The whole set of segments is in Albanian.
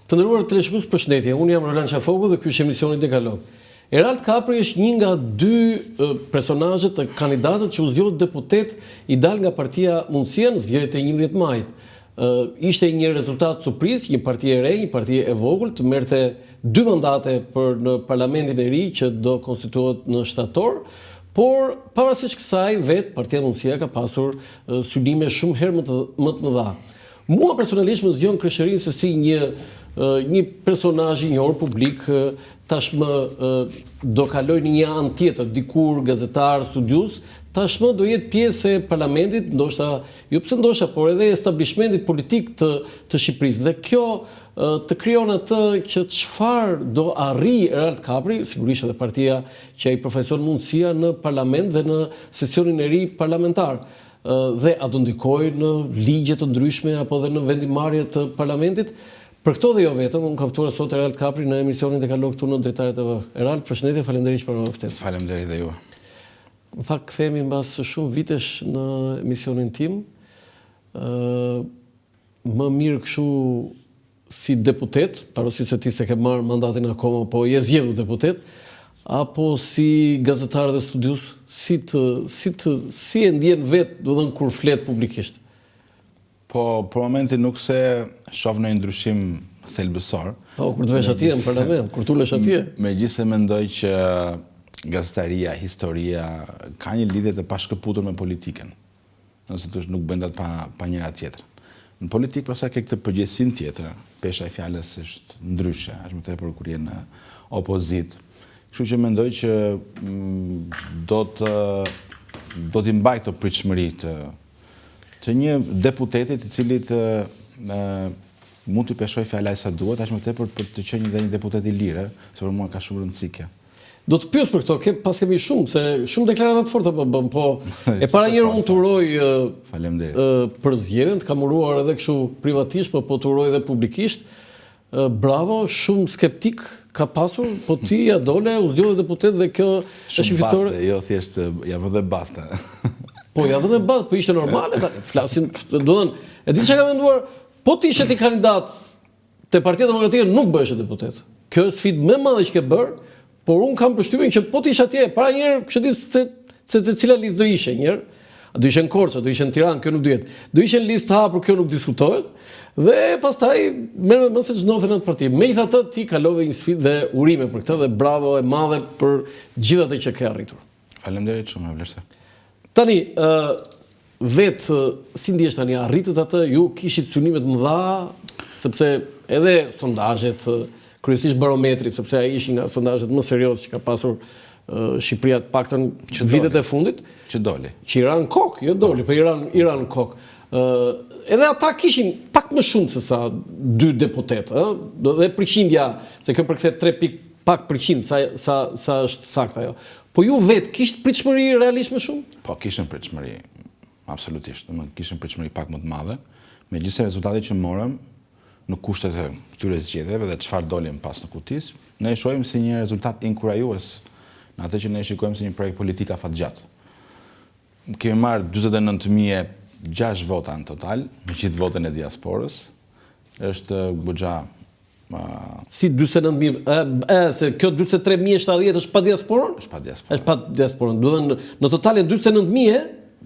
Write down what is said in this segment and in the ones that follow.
Të nderuar teleshikues, përshëndetje. Unë jam Roland Qafoku dhe ky është emisioni Dekalog. Erald Kapri është një nga dy personazhet, kandidatët që u zgjodh deputet i dalë nga partia Mundësia në zgjedhjet e 11 majit. Ishte një rezultat surprizë, një parti e re, një parti e vogël të merrte dy mandate për në parlamentin e ri që do konstituohet në shtator, por pavarësisht kësaj vetë Partia Mundësia ka pasur synime shumë herë më të më të mëdha. Mua personalisht më zgjon kërshërinë se si një një personazh i njohur publik tashmë do kalojë në një anë tjetër, dikur gazetar, studiues, tashmë do jetë pjesë e parlamentit, ndoshta, jo pse ndoshta, por edhe e establishmentit politik të të Shqipërisë. Dhe kjo të krijon atë që çfarë do arrijë Erald Kapri, sigurisht edhe partia që ai përfaqëson Mundësia në parlament dhe në sesionin e ri parlamentar. Dhe a do ndikojë në ligje të ndryshme apo dhe në vendimmarrje të parlamentit? Për këto dhe jo vetëm, unë kam ftuar sot Erald Kapri në emisionin Dekalog këtu në Dritare TV. Erald, përshëndetje, faleminderit që pranove ftesën. Faleminderit dhe juve. Në fakt kthehemi mbas shumë vitesh në emisionin tim. Ë më mirë kështu si deputet, pavarësisht se ti s'e ke marrë mandatin akoma, po je zgjedhur deputet, apo si gazetar dhe studiues, si të, si të, si e ndjen vetë, domethënë kur flet publikisht? Po, për momentin nuk se shoh ndonjë ndryshim thelbësor. Po, kur të vesh atje në parlament, kur të ulesh atje. Megjithëse mendoj që gazetaria, historia, ka një lidhje të pashkëputur me politikën. Nëse të nuk bëjnë dot pa, pa njëra tjetrën. Në politikë pastaj ke këtë përgjegjësinë tjetër, pesha e fjalës është ndryshe, është më tepër kur je në opozitë. Kështu që mendoj që mm, do të do t'i mbaj këto pritshmëri të të një deputeti të cilit ë mund t'i peshojë fjala sa duhet, aq më tepër për të qenë dhe një deputet i lirë, se për mua ka shumë rëndësi kjo. Do të pyes për këto, ke paskemi shumë, se shumë deklarata të forta po bën, po e para njëherë unë të uroj Faleminderit. për zgjedhjen, të kam uruar edhe kështu privatisht, po po të uroj edhe publikisht. Bravo, shumë skeptik ka pasur, po ti ia dole, u zgjodhe deputet dhe kjo është një fitore. Baste, jo thjesht ia vë dhe baste. Po ia vë dhe baste, po ishte normale tani. Flasim, do të thënë, e di çka kam menduar, po të ishe ti kandidat Te Partia Demokratike nuk bëheshe deputet. Kjo është sfidë më e madhe që ke bërë, por unë kam përshtypjen që po të ishe atje, para një herë, kush e di se se te cila listë do ishe një herë. A do ishe në Korçë, a do ishe në Tiranë, kjo nuk dihet. Do ishe në listë të hapur, kjo nuk diskutohet. Dhe pastaj merr me mend se ç'ndodhte në atë parti. Megjithatë ti kalove një sfidë dhe urime për këtë dhe bravo e madhe për gjithë atë që ke arritur. Faleminderit shumë, e vlerësoj. Tani, ë vetë si ndihesh tani, arritët atë, ju kishit synime të mëdha, sepse edhe sondazhet, kryesisht barometri, sepse ai ishin nga sondazhet më serioze që ka pasur Shqipëria të paktën që vitet e fundit, që doli. Që i ra në kokë, jo doli, po i ra i ra në kokë. Ë edhe ata kishin pak më shumë se sa dy deputetë, ë, dhe përqindja, se kjo përkthet 3 pikë Pak përqind, sa sa sa është saktë ajo. Po ju vetë kishit pritshmëri realisht më shumë? Po kishim pritshmëri, absolutisht. Domethënë kishim pritshmëri pak më të madhe, megjithëse rezultati që morëm në kushtet e këtyre zgjedhjeve dhe çfarë doli më pas në kuti, ne e shohim si një rezultat inkurajues në atë që ne shikojmë si një projekt politik afatgjatë. Kemi marrë 49.006 vota në total, me gjithë votën e diasporës. Është goxha Si 49.000, e, e, se kjo 43.070 është pa diasporën? Është pa diasporën. Është pa diasporën. Do të në total e 49.000 e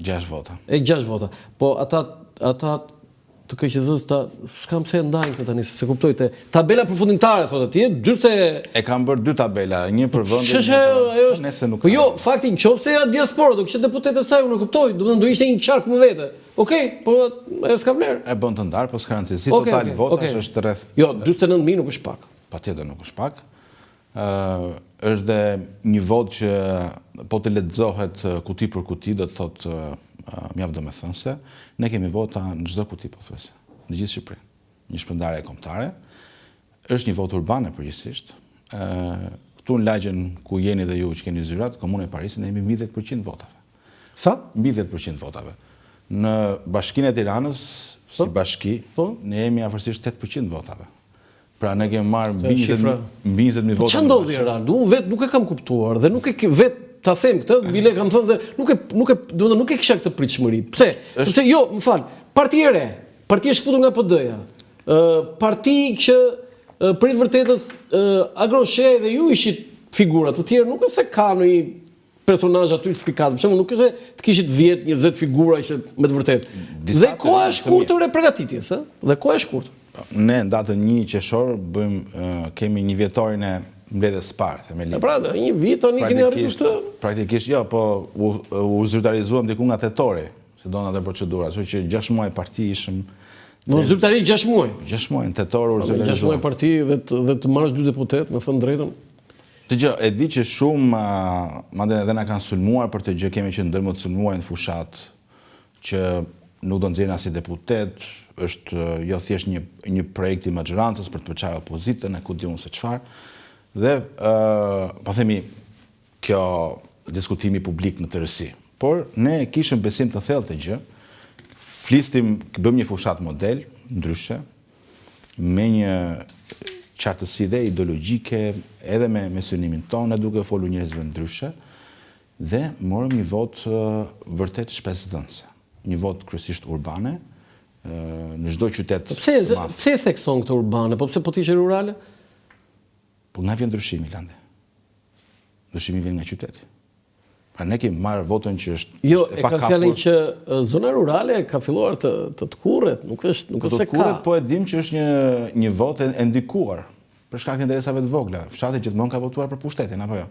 6 vota. E 6 vota. Po ata ata të KQZ-s ta s'kam pse e ndajnë këtë tani, se s'e kuptoj te tabela përfundimtare thotë atje, dyse E kam bërë dy tabela, një për vendin, një për ajo është. Nëse nuk. Po jo, fakti nëse ja diaspora do kishte deputetë e saj, unë e kuptoj, do të thonë do ishte një qark më vete. Okej, po ajo s'ka vlerë. E bën të ndarë, po s'ka rëndësi. Si okay, total okay, votash okay. është rreth Jo, 49000 nuk është pak. Patjetër nuk është pak. Ë është dhe një votë që po të lexohet kuti për kuti, do të thotë mjaft domethënëse. Ne kemi vota në çdo kuti pothuajse, në gjithë Shqipërinë. Një shpërndarje kombëtare. Është një votë urbane përgjithësisht. Ë këtu në lagjen ku jeni dhe ju që keni zyrat, Komuna e Parisit, ne jemi mbi 10% votave. Sa? Mbi 10% votave. Në Bashkinë e Tiranës, si po? bashki, po? ne jemi afërsisht 8% votave. Pra ne kemi marrë mbi 20 mbi 20000 po vota. Çfarë ndodhi Erald? Unë vetë nuk e kam kuptuar dhe nuk e vetë ta them këtë, bile kam thënë dhe nuk e nuk e do të nuk e kisha këtë pritshmëri. Pse? Sepse jo, më fal, parti e re, parti e shkëputur nga PD-ja. Ë parti që për të vërtetës Agron Shehaj dhe ju ishit figura, të tjerë nuk është se ka ndonjë personazh aty spikatur. Për shembull, nuk është se të kishit 10, 20 figura që me të vërtetë. Dhe koha e shkurtër e përgatitjes, ë? Dhe koha e shkurtër. Po, ne në datën 1 qershor bëjmë kemi një vjetorin e mbledhjes së parë, themelimit. Pra, një vit tani keni arritur këtë? Praktikisht jo, po u, u zyrtarizuam diku nga tetori, se donë atë procedura, kështu që 6 muaj parti ishim Në zyrtarisht 6 muaj. 6 muaj në tetor u zyrtarizuam. 6 muaj parti dhe të, dhe të marrësh dy deputetë, me thënë drejtën. Dëgjo, e di që shumë, madje edhe na kanë sulmuar për këtë gjë, kemi qenë ndër më të sulmuarit në fushatë, që nuk do nxjerrin asnjë deputet, është jo thjesht një një projekt i maxhorancës për të përçarë opozitën e ku di unë se çfarë. Dhe ë po themi kjo diskutimi publik në tërësi. Por ne kishim besim të thellë te gjë. Flisnim, bëmë një fushatë model, ndryshe, me një qartësi dhe ideologjike, edhe me, me synimin tonë, duke folur njerëzve ndryshe, dhe morëm një votë vërtet shpresëdhënëse. Një votë kryesisht urbane, në çdo qytet po pse, pse e thekson këtë urbane, po pse po të ishte rurale? Po nga vjen ndryshimi, Landi? Ndryshimi vjen nga qyteti. Pra ne kemi marrë votën që është jo, e kam fjalën që zona rurale ka filluar të të tkurret, nuk është nuk po është se ka. Tkurret, po e dim që është një një votë e ndikuar për shkak të interesave të vogla. Fshati gjithmonë ka votuar për pushtetin apo jo?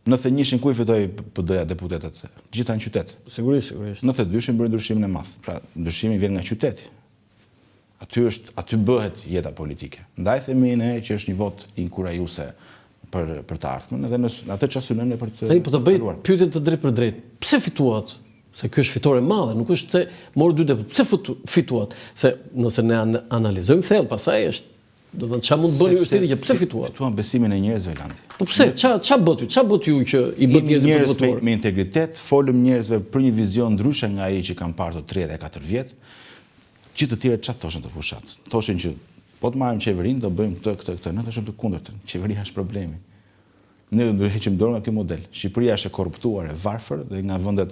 91-shin ku i fitoi PD-ja deputetët? Gjitha në qytet. Sigurisht, sigurisht. 92-shin bëri ndryshimin e madh. Pra, ndryshimi vjen nga qyteti. Aty është, aty bëhet jeta politike. Ndaj themi ne që është një votë inkurajuese për për të ardhmen edhe në atë çfarë synojmë ne për të Tani po të bëj pyetjen të drejtpërdrejtë. Pse fituat? Se kjo është fitore e madhe, nuk është se morët dy deputetë. Pse fituat? Se nëse ne analizojmë thellë, pastaj është, do të thënë çfarë mund të bëni ju është që pse fituat? Fituam besimin e njerëzve Landi. Po pse? Ça ça bëtë ju? Ça bëtë ju që i bëtë njerëzit për të votuar? Me, me integritet, folëm njerëzve për një vizion ndryshe nga ai që kanë parë këto 34 vjet. Gjithë të tjerët ça thoshin në fushatë? Thoshin që po të marrim qeverinë do bëjmë këtë, këtë, këtë. Ne thoshim të kundërtën. Qeveria është problemi. Ne do heqim dorë nga ky model. Shqipëria është e korruptuar, e varfër dhe nga vendet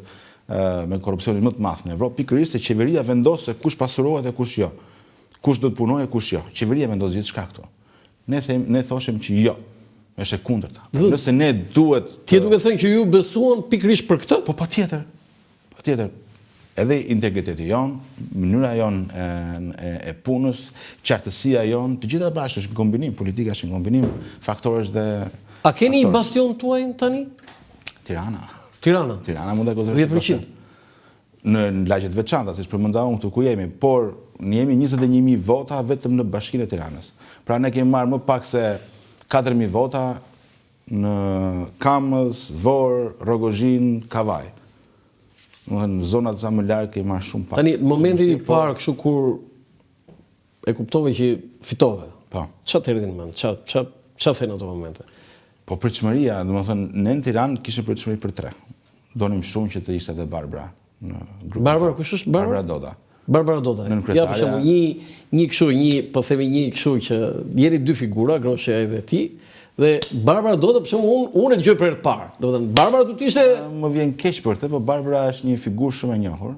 me korrupsionin më të madh në Evropë, pikërisht se qeveria vendos se kush pasurohet e kush jo. Kush do të punojë e kush jo. Qeveria vendos gjithçka këtu. Ne them, ne thoshim që jo. Është e kundërta. Nëse ne duhet Ti je duke thënë që ju besuan pikërisht për këtë? Po patjetër. Patjetër, edhe integriteti jonë, mënyra jonë e, e, e punës, qartësia jonë, të gjitha bashkë është një kombinim, politika është një kombinim faktorësh dhe A keni një bastion tuajin tani? Tirana. Tirana. Tirana mund ta konsiderosh 10%. Në, në lagje të veçanta, siç përmenda unë këtu ku jemi, por ne jemi 21.000 vota vetëm në Bashkinë e Tiranës. Pra ne kemi marrë më pak se 4.000 vota Në Kamëz, Vorë, Rrogozhinë, Kavajë. Domethënë në zonat sa më larg kemi marrë shumë pak. Tani, në momentin e parë kështu kur e kuptove që fitove. Po. Ça të erdhi në mend? Ça ça ça the në ato momente? Po pritshmëria, domethënë ne në Tiranë kishim pritshmëri për tre. Donim shumë që të ishte edhe Barbara. në grupin. Barbara, kush është Barbara? Barbara Doda. Barbara Doda. Ja, për shembull, një një kështu, një, po themi një kështu që jeni dy figura, Agron Shehaj dhe ti, dhe Barbara Doda, për shembull, unë unë e dëgjoj për herë të parë. Domethënë Barbara do të ishte më vjen keq për të, po Barbara është një figurë shumë e njohur.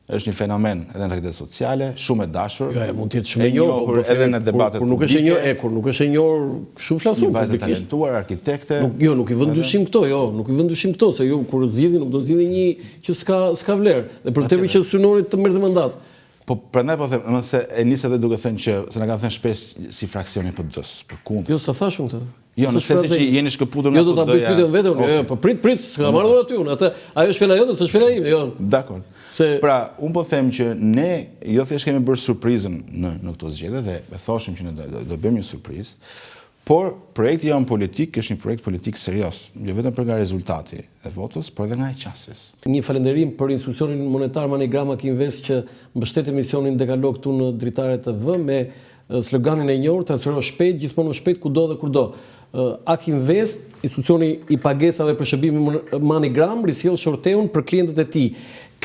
Është një fenomen edhe në rrjetet sociale, shumë e dashur. Jo, mund të jetë shumë e njohur po edhe në debatet kur nuk është e njohur, e kur nuk është e njohur, kështu flas unë publikisht. Një vajzë e talentuar, arkitekte. Nuk, jo, nuk i vë në dyshim këto, jo, nuk i vë në dyshim këto, se ju kur zgjidhni nuk do zgjidhni një që s'ka s'ka vlerë. Dhe për tepër që synoni të merrni mandat. Po prandaj po them, domethënë se e nise edhe duke thënë që se na kanë thënë shpesh si fraksion i PD-së, përkundër. Jo, s'e thashë unë këtë. Jo, në sensin që jeni shkëputur nga PD-ja. Jo, do ta bëj pyetjen vetëm, jo, jo, po prit, prit, s'kam ardhur aty unë, atë, ajo është fjala jote, s'është fjala ime, jo. Dakord. Se pra, unë po them që ne jo thjesht kemi bërë surprizën në në këto zgjedhje dhe e thoshim që ne do, do, do bëjmë një surprizë, por projekti jonë politik është një projekt politik serioz, jo vetëm për nga rezultati e votës, por edhe nga e qasjes. Një falënderim për institucionin monetar MoneyGram Ak Invest që mbështet emisionin Dekalog këtu në Dritare TV me Sloganin e njohur, transfero shpejt, gjithmonë më shpejt, kudo dhe kurdo. Ak Invest, institucioni i pagesave për shërbime MoneyGram, risjell shorteun për klientët e tij.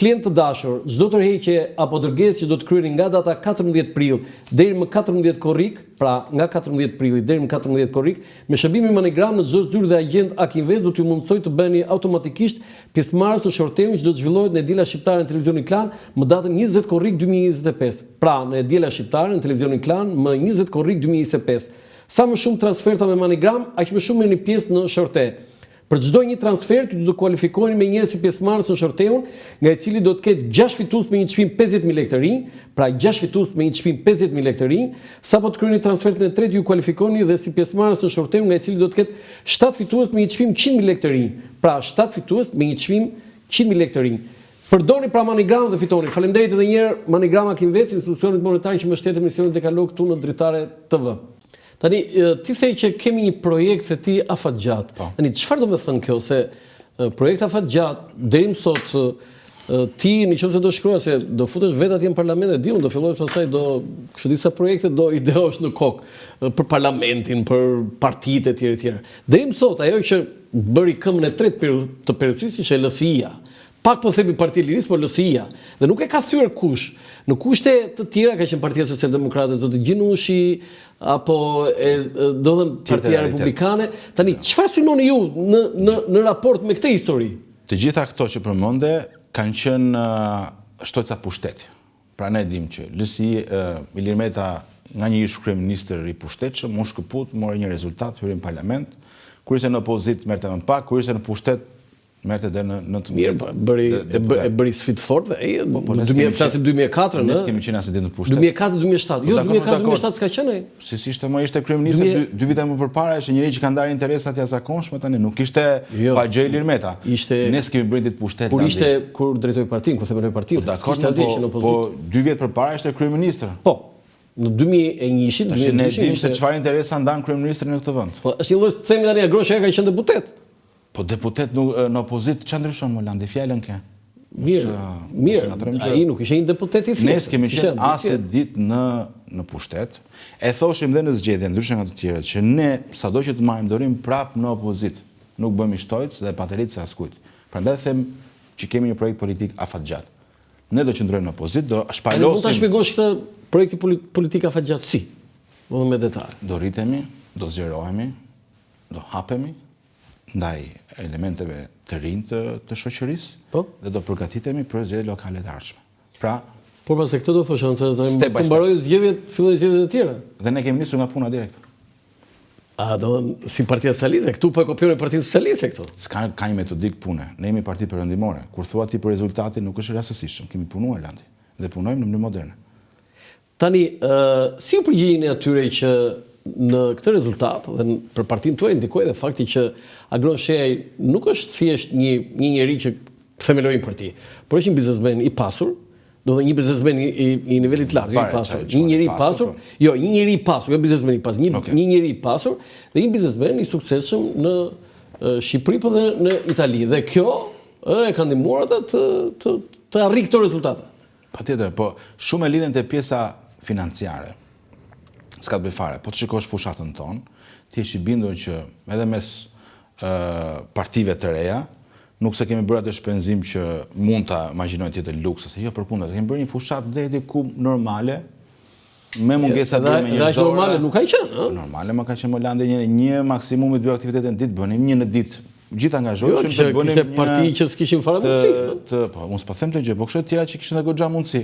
Klientë të dashur, çdo tërheqje apo dërgesë që do të kryeni nga data 14 prill deri më 14 korrik, pra nga 14 prilli deri më 14 korrik, me shërbimin MoneyGram në çdo zyrë dhe agjent AKInvest do t'ju mundësojë të bëheni automatikisht pjesëmarrës në shorteun që do të zhvillohet në E Diela Shqiptare në Televizionin Klan më datën 20 korrik 2025. Pra, në E Diela Shqiptare në Televizionin Klan më 20 korrik 2025. Sa më shumë transferta me MoneyGram, aq më shumë merrni pjesë në shorte. Për çdo një transfertë ju do të kualifikoheni menjëherë si pjesëmarrës në shorteun, nga i cili do të ketë gjashtë fitues me një çmim 50.000 lekë të rinj, pra gjashtë fitues me një çmim 50.000 lekë të rinj. Sapo të kryeni transfertën e tretë ju kualifikoheni dhe si pjesëmarrës në shorteun nga i cili do të ketë shtatë fitues me një çmim 100.000 lekë të rinj, pra shtatë fitues me një çmim 100.000 lekë të rinj. Përdorni pra MoneyGram dhe fitoni. Faleminderit edhe një herë MoneyGram Akinvest, institucionit monetar që mbështet emisionin Dekalog këtu në Dritare TV. Tani, ti the që kemi një projekt the ti afatgjatë. Po. Tani, çfarë do me thënë kjo, se projekt afatgjatë, deri më sot, ti në qoftë se do shkruash, se do futesh vetë atje në parlament, e di unë, do fillosh pastaj do, kështu disa projekte do ideosh në kokë, për parlamentin, për partitë e tjera e tjera. Deri më sot, ajo që bëri këmbën e tretë të perusisë ishte LSI-ja. Pak po themi Partia e Lirisë, por LSI-ja. Dhe nuk e ka thyer kush. Në kushte të tjera ka qenë Partia Socialdemokrate, zoti Gjinushi, apo e, do thënë Partia Republikane. Tani, çfarë synoni ju në në në raport me këtë histori? Të gjitha këto që përmende kanë qenë shtojca pushteti. Pra ne dimë që LSI, Ilir Meta nga një ish kryeministër i pushtetshëm, u shkëput, mori një rezultat, hyri në parlament. Kur ishte në opozitë merrte më pak, kur ishte në pushtet merrte deri në 19. Mirë, po, bëri e bëri sfidë të fortë dhe ai po, po, në 2000 flasim 2004, ne s'kemi qenë asnjë ditë në pushtet. 2004 2007. Jo, 2004 2007 s'ka qenë ai. Si si ishte më ishte kryeministër dy, dy vite më përpara, ishte njeri që ka ndarë interesa të jashtëzakonshme tani, nuk ishte jo, pa gjë Ilir Meta. Ishte ne s'kemi bërë ditë pushtet. Kur ishte kur drejtoi partinë, kur themeloi partinë, po, dakord, po, po, në opozitë. Po dy vjet përpara ishte kryeministër. Po. Në 2001-shin, 2002-shin ne dimë se çfarë interesa ndan kryeministri në këtë vend. Po, është një lloj themi tani Agron Shehaj ka qenë deputet. Po deputet në opozitë, ça ndryshon mo Landi, fjalën ke? Mirë, mirë, ai nuk ishte një deputet i thjeshtë. Ne s'kemi qenë asnjë ditë në në pushtet. E thoshim dhe në zgjedhje, ndryshe nga të tjerët, që ne sado që të marrim do rrimë prapë në opozitë. Nuk bëhemi shtojcë dhe patericë e askujt. Prandaj them që kemi një projekt politik afatgjatë. Ne do qëndrojmë në opozitë, do shpalosim. Mund ta shpjegosh këtë projekti politik afatgjatë si? Do me detaje. Do rritemi, do zgjerohemi, do hapemi, ndaj elementeve të rinj të, të shoqërisë po? dhe do përgatitemi për zgjedhjet lokale të ardhshme. Pra, Po pra se këtë do thosha, nëse do të mbarojnë zgjedhjet, fillojnë zgjedhjet e tjera. Dhe ne kemi nisur nga puna direkt. A do si Partia Socialiste, këtu po e kopjoni Partinë Socialiste këtu. S'ka ka një metodikë pune. Ne jemi parti perëndimore. Kur thua ti për rezultatin nuk është rastësishëm, kemi punuar Landi dhe punojmë në mënyrë moderne. Tani, si u përgjigjeni atyre që në këtë rezultat dhe për partinë tuaj ndikoi dhe fakti që Agron Shehaj nuk është thjesht një një njeri që themeloi një parti, por është një biznesmen i pasur, do të një biznesmen i, i, i nivelit të lartë, jo i pasur, një njeri i pasur, po. jo, një njeri i pasur, jo biznesmen i pasur, një okay. një njeri i pasur dhe një biznesmen i suksesshëm në Shqipëri po dhe në Itali dhe kjo e ka ndihmuar atë të të të arrijë këto rezultate. Patjetër, po shumë e lidhin te pjesa financiare. S'ka të bëjë fare. Po të shikosh fushatën tonë, ti je i bindur që edhe mes partive të reja, nuk se kemi bërë atë shpenzim që mund ta imagjinojnë tjetër luks, ose jo përkundër, kemi bërë një fushatë deri diku normale, me mungesa dhe me njerëzore. Dhe normale nuk ka qenë, ë? Normale më ka qenë mo Landi një, një maksimumi dy aktivitete në ditë bënim, një në ditë. Gjithë angazhoheshim jo, të bënim një parti që s'kishin fare mundësi. Të, po, unë s'po them të gjë, po kështu të tjera që kishin edhe goxha mundësi.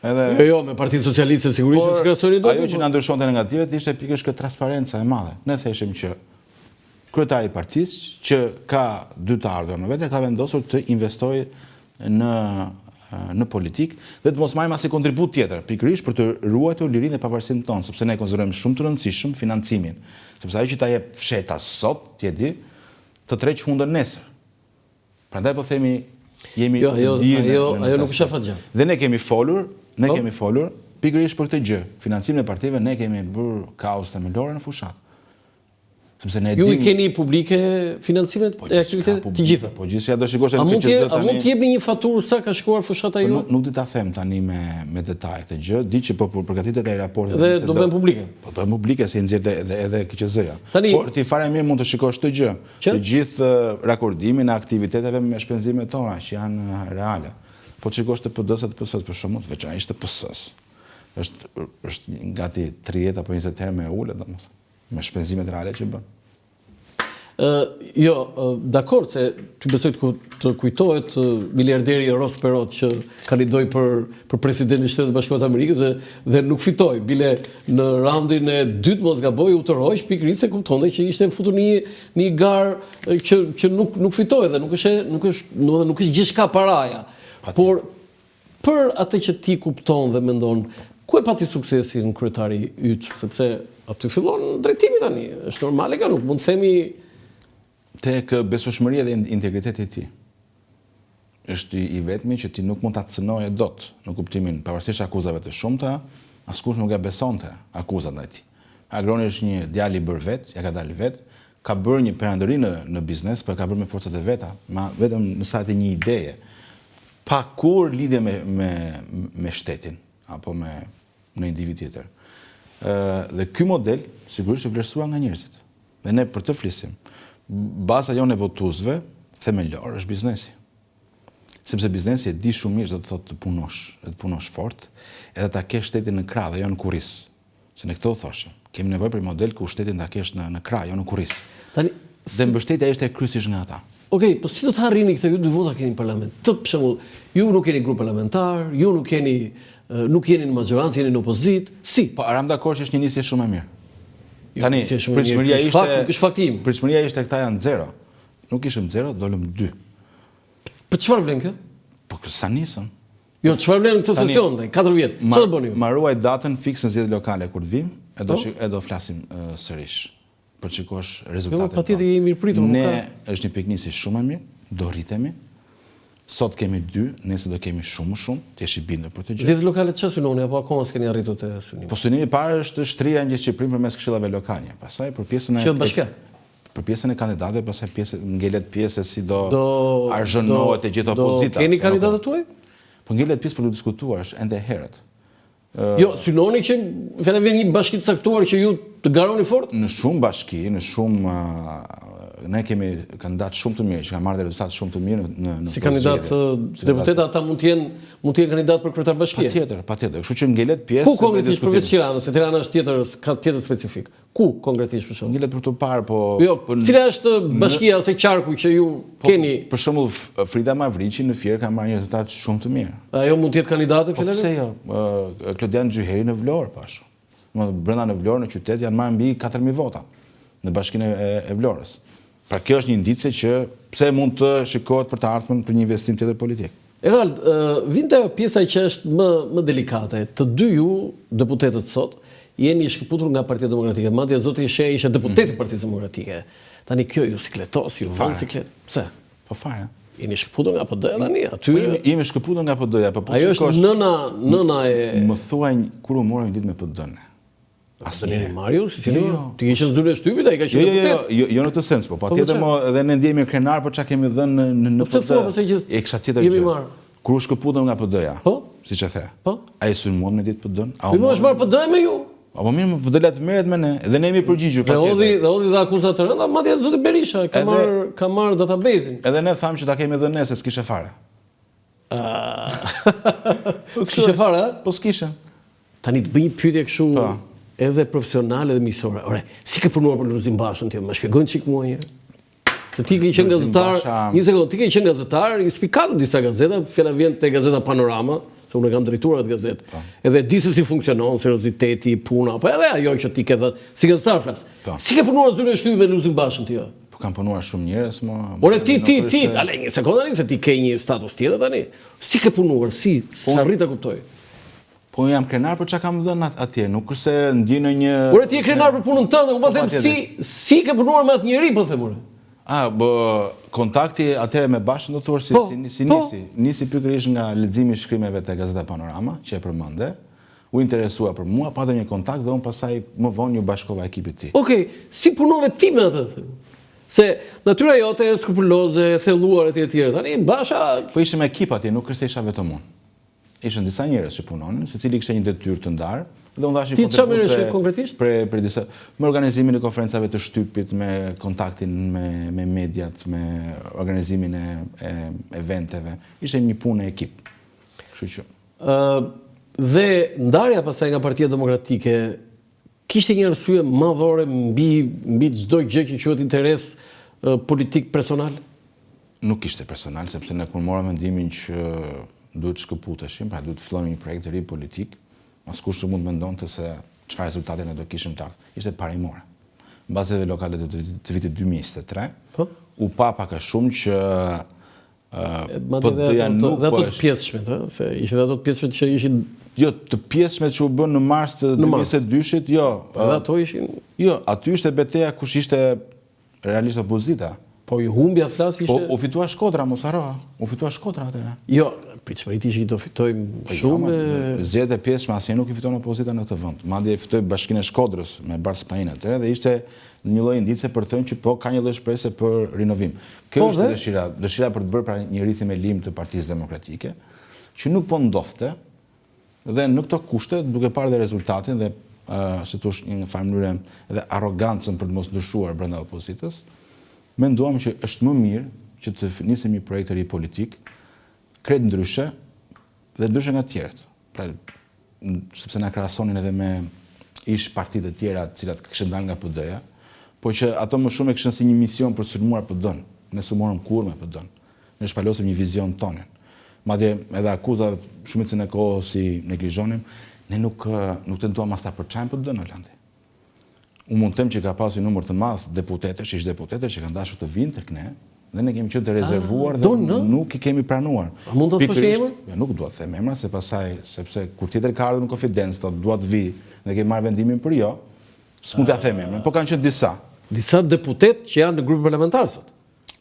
Edhe Jo, jo, me Partinë Socialiste sigurisht që s'krahasoni dot. Ajo që po. na ndryshonte nga të tjerët ishte pikërisht kjo transparenca e madhe. Ne theshim që kryetari i partisë që ka dy të ardhura në vete ka vendosur të investojë në në politikë dhe të mos marrim asnjë kontribut tjetër, pikërisht për të ruajtur lirinë dhe pavarësinë tonë, sepse ne e konsiderojmë shumë të rëndësishëm financimin, sepse ajo që ta jep fshehtas sot, ti e di, të tërheq hundën nesër. Prandaj po themi jemi jo, të lirë. Jo, ajo nuk është afatgjatë. Dhe ne kemi folur, ne po? kemi folur pikërisht për këtë gjë. Financimin e partive ne kemi bërë kauzë themelore në fushatë. Sepse ne Ju i keni publike financimet po, e aktivitetit të gjitha. Po gjithçka do shikosh në KQZ tani. A mund të jepni një faturë sa ka shkuar fushata po, juaj? Nuk, nuk di ta them tani me me detaje këtë gjë, di që po përgatitet ai raporti dhe do bëhen publike. Po bëhen publike se i nxjerr edhe edhe KQZ-ja. Por ti fare mirë mund të shikosh këtë gjë, të gjithë rakordimin e aktiviteteve me shpenzimet tona që janë reale. Po të shikosh të PD-së të PS-së për shembull, veçanërisht të PS-së. Është është gati 30 apo 20 herë më e ulët, domethënë, me shpenzimet reale që bën. Ë, jo, dakord se ty besoj të, të kujtohet miliarderi Ross Perot që kandidoi për për presidentin e Shteteve të Bashkuara të Amerikës dhe dhe nuk fitoi. Bile në raundin e dytë mos gaboj u tërhoq pikërisht se kuptonte që ishte futur në një në një garë që që nuk nuk fitoi dhe nuk është nuk është domethënë nuk është gjithçka paraja. Por Për atë që ti kupton dhe mendon, ku e pati suksesin kryetari yt, sepse aty fillon drejtimi tani, është normale kjo, nuk mund të themi Tek besueshmëria dhe integriteti i tij. Është i vetmi që ti nuk mund ta cënoje dot, në kuptimin pavarësisht akuzave të shumta, askush nuk ia besonte akuzat ndaj tij. Agroni është një djalë i bërë vetë, ia ka dalë vetë, ka bërë një perandori në në biznes, po e ka bërë me forcat e veta, ma vetëm në sajë të një ideje. Pa kurrë lidhje me me me shtetin apo me një individ tjetër. Ë dhe ky model sigurisht u vlerësua nga njerëzit. Dhe ne për të flisim. Baza jonë e votuesve themelor është biznesi. Sepse biznesi e di shumë mirë ç'do të thotë të punosh, e të punosh fort, edhe ta kesh shtetin në krah dhe jo në kurriz. Se ne këtë u thoshim. Kemi nevojë për një model ku shtetin ta kesh në në krah, jo në kurriz. Tani dhe mbështetja ishte kryesisht nga ata. Okej, po si do të arrini këtë? Ju dy vota keni në parlament. Të për shembull, ju nuk keni grup parlamentar, ju nuk keni nuk jeni në maxhorancë, jeni në opozitë. Si? Po ramë dakord që është një nisje shumë e mirë. Jo, Tani, pritshmëria ishte fakt, nuk është fakti im. Pritshmëria ishte këta janë zero. Nuk ishim zero, dolëm dy. Po çfarë vlen kjo? Po sa nisëm? Jo, çfarë vlen këtë sesion, tani, 4 vjet. Çfarë do bëni ju? Ma ruaj datën fiks në zgjedhjet lokale kur të vim, e do po. e do flasim sërish. Për të shikosh rezultatet. Jo, patjetër jemi mirëpritur, nuk ka. Ne është një pikënisje shumë e mirë, do rritemi. Sot kemi dy, nesër do kemi shumë më shumë, të jesh i bindur për këtë gjë. Zgjedhjet lokale çfarë synoni apo akoma s'keni arritur te synimi? Po synimi i parë është shtrirja në gjithë Shqipërinë përmes këshillave lokale. Pastaj për pjesën e Këshillat bashkiak. Për pjesën e kandidatëve, pastaj pjesë ngelet pjesë se si do, do azhurnohet e gjithë opozita. Do keni kandidatët tuaj? Po ngelet pjesë për të diskutuar, është ende herët. Jo, synoni që fjala vjen një bashki të caktuar që ju të garoni fort? Në shumë bashki, në shumë ne kemi kandidatë shumë të mirë që kanë marrë rezultate shumë të mirë në në Si kandidat deputetë ata mund të jenë mund të jenë kandidat për kryetar bashkie. Patjetër, patjetër. Kështu që ngelet pjesë Ku konkretisht përveç Tiranës, se Tirana është tjetër, ka tjetër specifik. Ku konkretisht për shembull? Ngelet për të parë, po Jo, po cila është bashkia ose qarku që ju po, keni? Për shembull, Frida Mavriqi në Fier ka marrë një rezultat shumë të mirë. Ajo mund të jetë kandidate po, pse jo? Klodian Xhyheri në Vlorë po ashtu. Brenda në Vlorë në qytet janë marrë mbi 4000 vota në bashkinë e, e Vlorës. Pra kjo është një indicie që pse mund të shikohet për të ardhmen për një investim tjetër politik. Erald, vijmë te ajo pjesa që është më më delikate. Të dy ju, deputetët sot, jeni shkëputur nga Partia Demokratike. Madje zoti Shehaj ishte deputet i Partisë Demokratike. Tani kjo ju sikletos, ju vën siklet. Pse? Po fare. Jeni shkëputur nga PD tani, aty. Po jemi, jemi shkëputur nga PD-ja, po po Ajo është nëna, nëna e Më thuaj kur u morëm një ditë me PD-në. Asnjëherë. Mario, si si jo, jo. Ti ke qenë zyrë e shtypit, ai ka qenë jo, jo, jo, jo, jo në këtë sens, po, patjetër mo edhe ne ndjehemi krenar për çka kemi dhënë në në në PD. Po pse thua pse që e kisha tjetër gjë. Marrë. Kur u shkëputëm nga PD-ja? Po. Siç e the. Po. A e sulmuam një ditë PD-n? A u është marrë PD me ju? A po mirë, PD le të merret me ne. Dhe ne jemi përgjigjur patjetër. Dhe hodhi, dhe hodhi dhe akuza të rënda, madje zoti Berisha ka marrë ka marrë database-in. Edhe ne thamë që ta kemi dhënë ne se s'kishe fare. Po s'kishe fare, a? Po s'kishe. Tani të bëj një pyetje kështu po. edhe profesionale edhe miqësore. Ore, si ke punuar për Lulzim Bashën ti? Më shpjego një çik mua një herë. Se ti ke qenë gazetar, një sekondë, ti ke qenë gazetar, i spikatur disa gazeta, fjala vjen te gazeta Panorama, se unë e kam drejtuar atë gazetë. Po. Edhe di se si funksionon serioziteti, puna, po edhe ajo që ti ke dhënë, si gazetar flas. Po. Si ke punuar zyrën e shtypit me Lulzim Bashën ti? Po kam punuar shumë njerëz, mo. Ore ti ti ti, ale një sekondë tani se ti ke një status tjetër tani. Si ke punuar, si, po, s'arrij ta kuptoj. Po unë jam krenar për çka kam dhënë atje, nuk është se ndjej ndonjë Ore ti je krenar për punën tënde, unë po, po them si si ke punuar me atë njeri, po them unë. Ah, bo, kontakti atëherë me Bashën do thuash si po, si, si po. nisi, nisi pikërisht nga leximi i shkrimeve te Gazeta Panorama, që e përmende. U interesua për mua, patëm një kontakt dhe unë pastaj më vonë iu bashkova ekipit të tij. Okej, si punove ti me atë? Se natyra jote e skrupuloze, e thelluar etj etj. Tani Basha Po ishim ekip atje, nuk është se isha vetëm unë. Ishin disa njerëz që punonin, secili kishte një detyrë të ndarë dhe unë dhashë një kontribut. Ti çfarë merreshe konkretisht? Për për disa me organizimin e konferencave të shtypit, me kontaktin me me mediat, me organizimin e e eventeve. Ishte një punë e ekip. Kështu që. Ë dhe ndarja pastaj nga Partia Demokratike kishte një arsye madhore mbi mbi çdo gjë që quhet interes politik personal? Nuk ishte personal, sepse ne kur morëm vendimin që duhet të shkëputeshim, pra duhet të fillonim një projekt të ri politik, askush nuk mund të mendonte se çfarë rezultate ne do kishim të ardhë. Ishte parimore. Mbas zgjedhjeve lokale të, të vitit 2023, po? u pa pak a shumë që PD-ja nuk po... Dhe ato të pjesshmet, ë, se ishin dhe ato të pjesshmet që ishin... Jo, të pjesshmet që u bënë në mars të 2022-shit, jo. Dhe ato ishin... Jo, aty ishte beteja kush ishte realisht opozita. Po i humbja flas ishte... Po, u fitua Shkodra, mos harro, u fitua Shkodra atëherë. Jo, pritshmëritë ishin që do fitojmë po, jo, shumë... Zgjedhjet e pjesshme asnjëherë nuk i fiton opozita në këtë vend. Madje e fitoi bashkinë e Shkodrës me Bardh Spahinë atëherë dhe ishte një lloj indice për të thënë që po ka një lloj shprese për rinovim. Kjo po, ishte dëshira, dëshira për të bërë pra një rithemelim të Partisë Demokratike, që nuk po ndodhte dhe në këto kushte, duke parë dhe rezultatin dhe si të thuash në një farë mënyre edhe arrogancën për të mos ndryshuar brenda opozitës, menduam që është më mirë që të nisim një projekt të ri politik, krejt ndryshe dhe ndryshe nga të tjerët. Pra, sepse na krahasonin edhe me ish parti të tjera të cilat kishin dalë nga PD-ja, po që ato më shumë e kishin si një mision për të sulmuar PD-n. Ne s'u morëm kurrë me PD-n. Ne shpalosëm një vizion tonin. Madje edhe akuzat shumicën e kohës i neglizhonim, ne nuk nuk tentuam as ta përçajmë PD-n Olandi. Unë mund të them që ka pasur një numër të madh deputetësh, ish deputetësh që kanë dashur të vinë tek ne dhe ne kemi qenë të rezervuar ah, dhe nuk i kemi pranuar. A mund të thuash emër? Jo, nuk dua të them emra se pastaj sepse kur tjetri ka ardhur në konfidencë, thotë dua të vij dhe kemi marrë vendimin për jo, s'mund t'ia them emrin, po kanë qenë disa. Disa deputetë që janë në grupin parlamentar sot.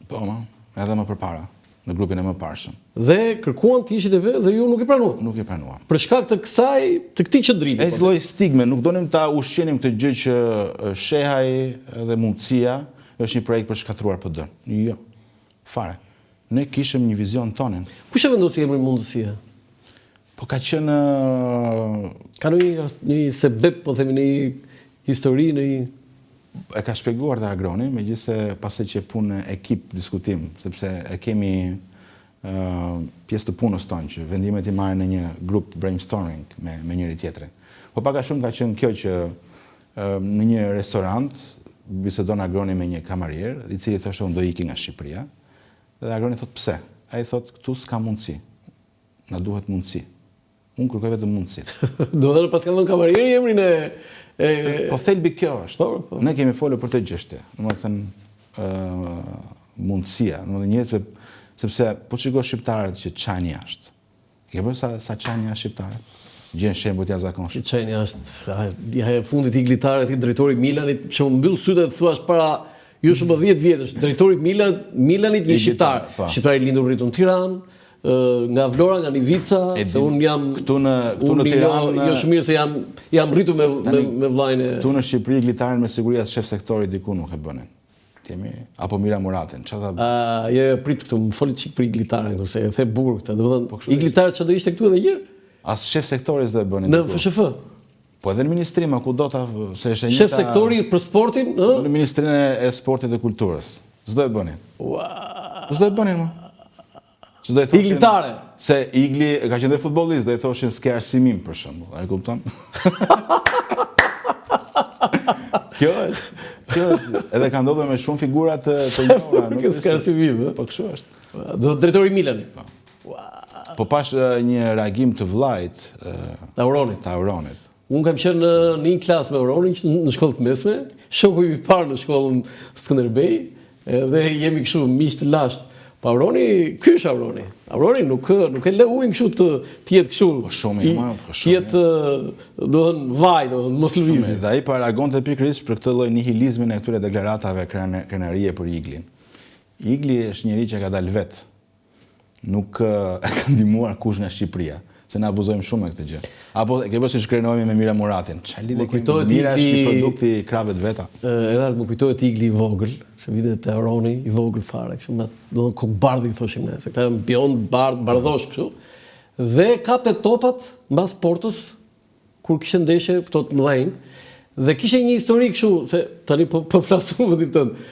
Po, më, edhe më përpara, në grupin e mëparshëm. Dhe kërkuan të ishin te dhe ju nuk i pranuat. Nuk i pranuam. Për shkak të kësaj, të këtij qëndrimi. E po. lloj stigme, nuk donim ta ushqenim këtë gjë që Shehaj dhe mundësia është një projekt për shkatërruar PD. Jo. Fare. Ne kishim një vizion tonin. Kush e vendosi emrin mundësia? Po ka qenë ka ndonjë një sebep, po themi në një histori, në një E ka shpjeguar dhe Agroni, megjithëse pastaj qe punë ekip diskutim, sepse e kemi pjesë të punës tonë që vendimet i marrin në një grup brainstorming me me njëri tjetrin. Po pak a shumë ka qenë kjo që në një restorant bisedon Agroni me një kamarier, i cili thoshte unë do iki nga Shqipëria. Dhe Agroni thotë pse? Ai thotë këtu s'ka mundësi. Na duhet mundësi. Unë kërkoj vetëm mundësi. Domethënë paska dhënë kamarieri emrin e e Po thelbi kjo është. Po, po. Ne kemi folur për këtë çështje. Domethënë ë mundësia, domethënë njerëzve sepse po të shikosh shqiptarët që çajnë jashtë. E ke vënë sa sa çajnë jashtë shqiptarët? Gjen shembuj të jashtëzakonshëm. Çajnë jashtë, ja e fundit Igli Tare ti drejtori i Milanit, që u mbyll sytë të thuash para jo shumë 10 vjetësh, drejtori i Milan, Milanit një shqiptar, po. shqiptar i lindur rritur në Tiranë, nga Vlora, nga Nivica, se unë jam këtu në këtu në Tiranë, jo shumë mirë se jam jam rritur me me, me vllain e Këtu në Shqipëri Igli Taren me siguri as shef sektori diku nuk e bënin. Themi apo Mira Muratin, çfarë tha? Ah, jo, jo, prit këtu, më fol çik për Igli Taren këtu, se e the bukur këtë. Domethënë, po, Igli Tare çfarë do ishte këtu edhe një herë? As shef sektori s'do e bënin. Në FSHF. Po edhe në ministri, ma kudo ta, se është e njëjta... Shef sektori për sportin, ë? Në Ministrinë e Sportit dhe Kulturës. S'do e bënin. Ua. Po s'do e bënin, ma. Se do i thoshin... Igli Tare. Se Igli ka qenë dhe futbollist, do i thoshin s'ke arsimim, për shembull. A e kupton? Kjo është, kjo është, edhe ka ndodhur me shumë figura të, të njohura. Nuk s'ke arsimim, ë? Po kështu është. Do të drejtori i Milanit. Po. Po pashë një reagim të vllait të Auronit. Të Auronit. Unë kam qenë në një klasë me Auronin në shkollë të mesme, shoku im i parë në shkollën Skënderbej, edhe jemi kështu miq të lashtë. Po Auroni, ky është Auroni. Auroni nuk nuk e lë ujin kështu të të jetë kështu. Po shumë i madh, po shumë. Të jetë, domethënë, vaj, domethënë, mos lëvizi. Dhe ai po reagonte pikërisht për këtë lloj nihilizmin e këtyre deklaratave krenarie për Iglin. Igli është njeri që ka dalë vetë. Nuk e ka ndihmuar kush nga Shqipëria, se ne abuzojmë shumë me këtë gjë. Apo e ke bërë siç krenohemi me Mira Muratin. Çfarë lidhje kemi? Mira është një produkt i krahëve të veta. Erald, më kujtohet Igli i vogël, se vinte te Auroni i vogël fare, kështu me, domethënë kokëbardhë i thoshim ne, se këta janë biond, bardh, bardhosh kështu. Dhe kapte topat mbas portës kur kishte ndeshje këto të mëdhenjtë dhe kishte një histori kështu se tani po po flas unë vendin tënd.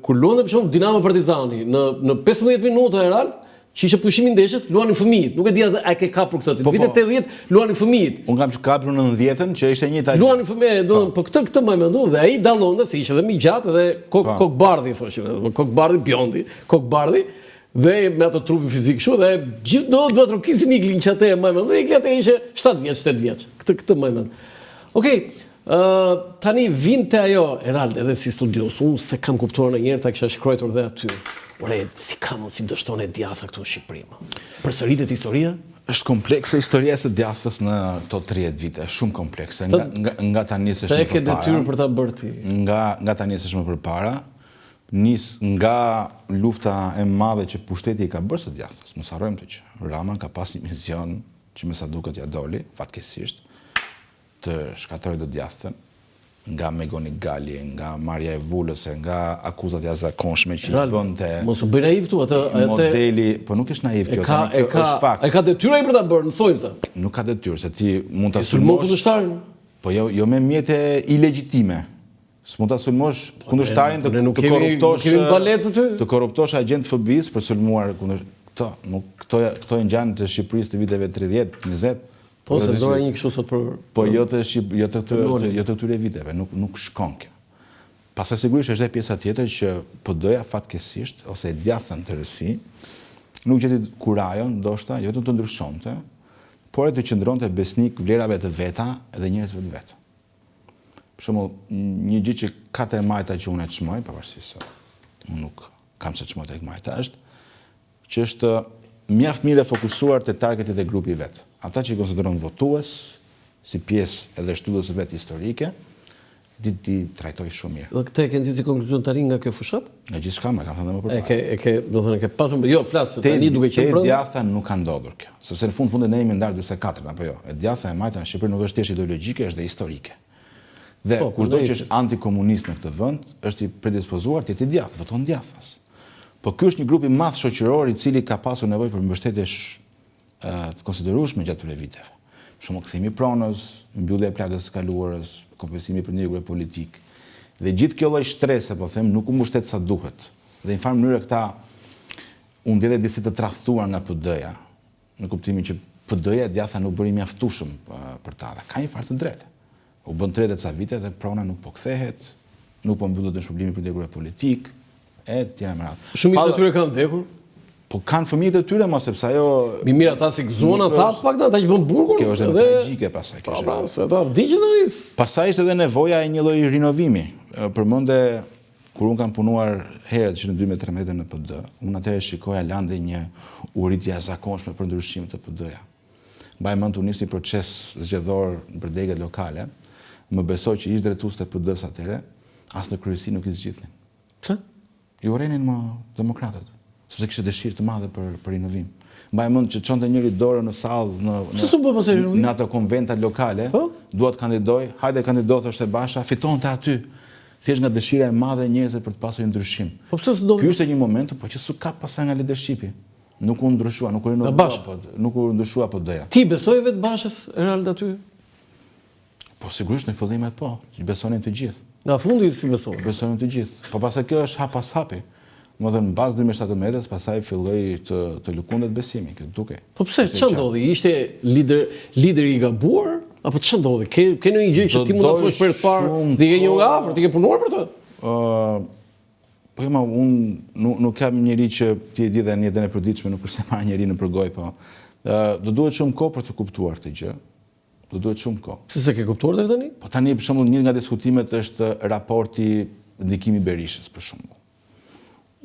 Kur luante për shembull Dinamo Partizani në në 15 minuta Erald, Që ishte pushimi i ndeshjes, luanin fëmijët. Nuk e di a e ke kapur këtë ti. Po, vitet 80 po. luanin fëmijët. Unë kam kapur në 90-ën që ishte e njëjta gjë. Luanin fëmijët, do po, po këtë këtë mbaj mend dhe ai dallonte se ishte edhe më i gjatë dhe kok po. kokëbardhi thoshin, kokëbardhi biondi, kokëbardhi dhe me ato trupin fizik kështu dhe gjithë do të duartrokisin Iglin që atë e mbaj mend. Igli atë ishte 7 vjeç, 8 vjeç. Këtë këtë mbaj mend. Okej. Ë tani vim te ajo Erald edhe si studiues, unë s'e kam kuptuar ndonjëherë ta kisha shkruajtur dhe aty. Ore, si ka mundësi dështon e djathta këtu në Shqipëri më? Përsëritet historia? Është komplekse historia e së djathtës në këto 30 vite, shumë komplekse. Nga nga nga ta nisësh më përpara. Ke detyrë për ta bërë ti. Nga nga ta nisësh më përpara, nis nga lufta e madhe që pushteti i ka bërë së djathtës. Mos harrojmë këtë që Rama ka pas një mision që me sa duket ia doli, fatkeqësisht, të shkatërrojë të djathtën, nga McGonigali, nga marrja e vulës e nga akuzat e jashtëzakonshme që i bënte. Mos u bëj naiv këtu, atë atë modeli, po nuk është naiv kjo, tani kjo është fakt. E ka detyrë ai për ta bërë, në thonjëza. Nuk ka detyrë, se ti mund ta sulmosh kundërshtarin. Po jo, jo me mjete ilegjitime. S'mund ta sulmosh po, kundërshtarin të, të korruptosh të korruptosh agjentë të FBI-së për sulmuar kundër këto, nuk këto këto i ngjajnë të Shqipërisë të viteve 30, 20. Po se dora një kështu sot për Po jo të Shqip, jo të këtyre jo të këtyre viteve, nuk nuk shkon kjo. Pastaj sigurisht është edhe pjesa tjetër që PD-ja fatkeqësisht ose e djathta në tërësi nuk gjeti kurajon ndoshta jo vetëm të ndryshonte, por edhe të qëndronte besnik vlerave të veta dhe njerëzve të vet. Për shembull, një gjë që ka te e majta që unë e çmoj, pavarësisht se unë nuk kam se çmoj tek majta, është që është mjaft mirë e fokusuar te targeti dhe grupi i vet. Ata që i konsideron votues, si pjesë edhe shtyllës së vet historike, di t'i trajtojë shumë mirë. Dhe këtë e ke nxjerrë si konkluzion tani nga kjo fushatë? Nga gjithçka, ma kam thënë dhe më përpara. E ke, e ke, do thënë, e ke pasur, jo, flas, tani duke qenë brenda. Te djathta nuk ka ndodhur kjo. Sepse në fund fundit ne jemi ndarë 44, apo jo? E djathta e majta në Shqipëri nuk është thjesht ideologjike, është dhe historike. Dhe po, kushdo që është antikomunist në këtë vend, është i predispozuar të jetë i djathtë, voton djathtas. Po ky është një grup i madh shoqëror i cili ka pasur nevojë për mbështetje të konsiderueshme gjatë këtyre viteve. Për shembull, kthimi i pronës, mbyllja e plagës së kaluarës, kompensimi i përndjekurve politikë. Dhe gjithë kjo lloj shtrese, po them, nuk u mbështet sa duhet. Dhe në një farë mënyre këta u ndjenë disi të tradhtuar nga PD-ja, në kuptimin që PD-ja e djathta nuk bëri mjaftueshëm për ta dhe ka një farë të drejte. U bënë 30 e ca vite dhe prona nuk po kthehet, nuk po mbyllet dëmshpërblimi i përndjekurve politikë, e të tjera me radhë. Shumica e tyre kanë vdekur? Po kanë fëmijët e tyre, mos sepse ajo Mi mirë ata si gëzuan ata të paktën ata që bënë burgun. Kjo është edhe tragjike pastaj, kjo po, është. Po, pra, se ata vdiqën tani. Pastaj është edhe nevoja e një lloj rinovimi. Përmende Kur unë kam punuar herët që në 2013 në PD, unë atëherë shikoja Landi një uri të jashtëzakonshme për ndryshim te PD-ja. Mbaj mend u nis një proces zgjedhor nëpër degët lokale, më beso që ish drejtuesit e PD-së atëherë, as në kryesi nuk i zgjidhnin. Pse? I urrenin më demokratët, sepse kishte dëshirë të madhe për për rinovim. Mbaj mend që çonte njëri dorën në sallë në në s'u bë pastaj rinovim? Në ato konventat lokale, po? dua të kandidoj, hajde kandido thoshte Basha, fitonte aty. Thjesht nga dëshira e madhe e njerëzve për të pasur një ndryshim. Po pse s'do? Ky ishte një moment, po që s'u kap pastaj nga leadershipi. Nuk u ndryshua, nuk u rinovua po, nuk u ndryshua PD-ja. Ti besoje vetë Bashës Erald aty? Po sigurisht në fillimet po, i besonin të gjithë. Nga fundi s'i besove? Besonin të gjithë. Po pastaj kjo është hap pas hapi. Domethënë, mbas 2017-ës, pastaj filloi të, të lëkundet besimi, kjo dukej. Po pse, ça ndodhi? Ishte lider, lideri i gabuar? Apo ça ndodhi? Ke, ke ndonjë gjë që ti mund ta thuash për të parë? Ti ke një nga afër, ti ke punuar për të? Uh, po jo, ma, unë nuk, nuk jam njeri që ti e di dhe në jetën e përditshme, nuk është se marr njeri nëpër gojë, po. Uh, do duhet shumë kohë për të kuptuar këtë gjë. Do duhet shumë kohë. Pse s'e ke kuptuar deri tani? Po tani për shembull një nga diskutimet është raporti ndikimi i Berishës për shembull.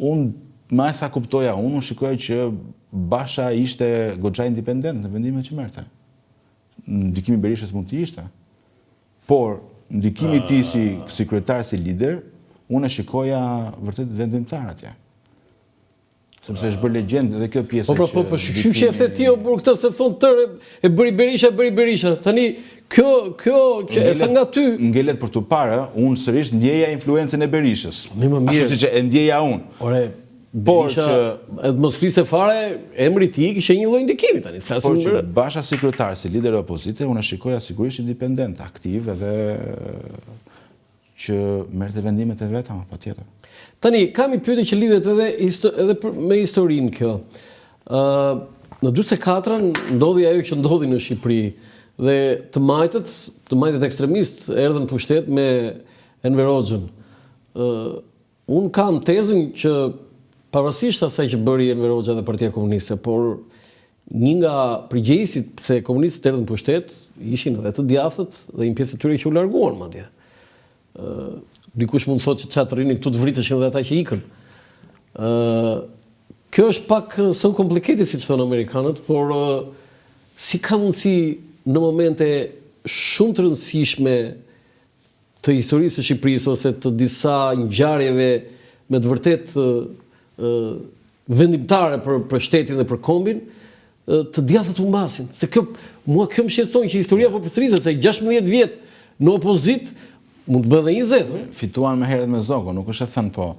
Unë me sa kuptoja unë, unë shikoja që Basha ishte goxha independent në vendimet që merrte. Ndikimi i Berishës mund të ishte. Por ndikimi i tij si si kryetar si lider, unë e shikoja vërtet vendimtar atje. Sepse është bërë legjendë edhe kjo pjesë po, pra, po, po, shyqyr që e the ti o burrë këtë se thonë tërë e bëri Berisha, e bëri Berisha. Tani kjo kjo që e thënë nga ty ngelet për t'u parë, unë sërish ndjeja influencën e Berishës. Po, mirë, mirë. Ashtu siç e ndjeja unë. Ore, Por që edhe mos fliste fare, emri i tij kishte një lloj ndikimi tani. Flasim Por që Basha si kryetar, si lider i opozitës, unë e shikoja sigurisht independent, aktiv edhe që merrte vendimet e veta, patjetër. Tani, kam një pyetje që lidhet edhe, edhe për, me historinë kjo. Ë në 44-ën ndodhi ajo që ndodhi në Shqipëri dhe të majtët, të majtët ekstremistë erdhën në pushtet me Enver Hoxhën. Ë unë kam tezën që pavarësisht asaj që bëri Enver Hoxha dhe Partia Komuniste, por një nga përgjegjësit pse komunistët erdhën në pushtet ishin edhe të djathtët dhe një pjesë e tyre që u larguan madje. Ë dikush mund të thotë që ça të rrinin këtu të vriteshin dhe ata që ikën. Ë kjo është pak so complicated siç thonë amerikanët, por si ka mundësi në momente shumë të rëndësishme të historisë së Shqipërisë ose të disa ngjarjeve me të vërtetë vendimtare për për shtetin dhe për kombin, të djathtët humbasin. Se kjo mua kjo më shqetëson që historia po përsëritet se 16 vjet në opozitë mund të bëhen edhe 20, ëh. Fituan më herët me Zogun, nuk është e thënë, po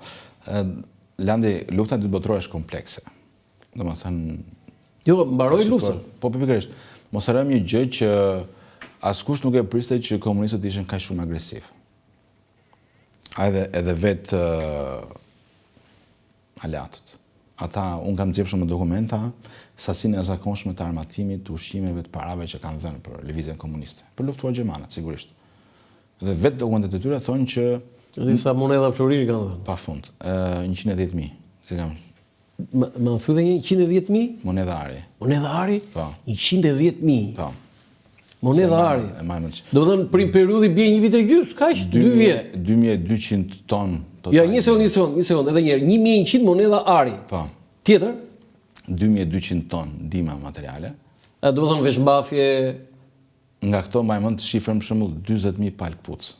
Landi, lufta e dytë botërore është komplekse. Domethënë Jo, mbaroi luftën. Po, po pikërisht. Mos harrojmë një gjë që askush nuk e priste që komunistët ishin kaq shumë agresivë. Edhe edhe vetë aleatët. Ata, unë kam nxjerrë shumë dokumenta, sasinë e jashtëzakonshme të armatimit, të ushqimeve, të parave që kanë dhënë për lëvizjen komuniste. Për luftuar gjermanët, sigurisht. Dhe vetë dokumentet e tyre thonë që Dhe sa monedha floriri kanë dhënë? Pa fund. Ë 110.000. E kam Më më thuaj dhe një 110.000? Monedha ari. Monedha ari? Po. 110.000. Po. Monedha ari. E mbaj mend. Domethënë për një periudhë i bie një vit e gjysmë, kaq? 2 vjet. 2200 ton total. Ja, një sekondë, një sekondë, një sekondë, edhe një herë. 1100 monedha ari. Po. Tjetër? 2200 ton ndihma materiale. A domethënë veshmbathje Nga këto mbaj mend shifrën për shembull 40000 palë këpucë.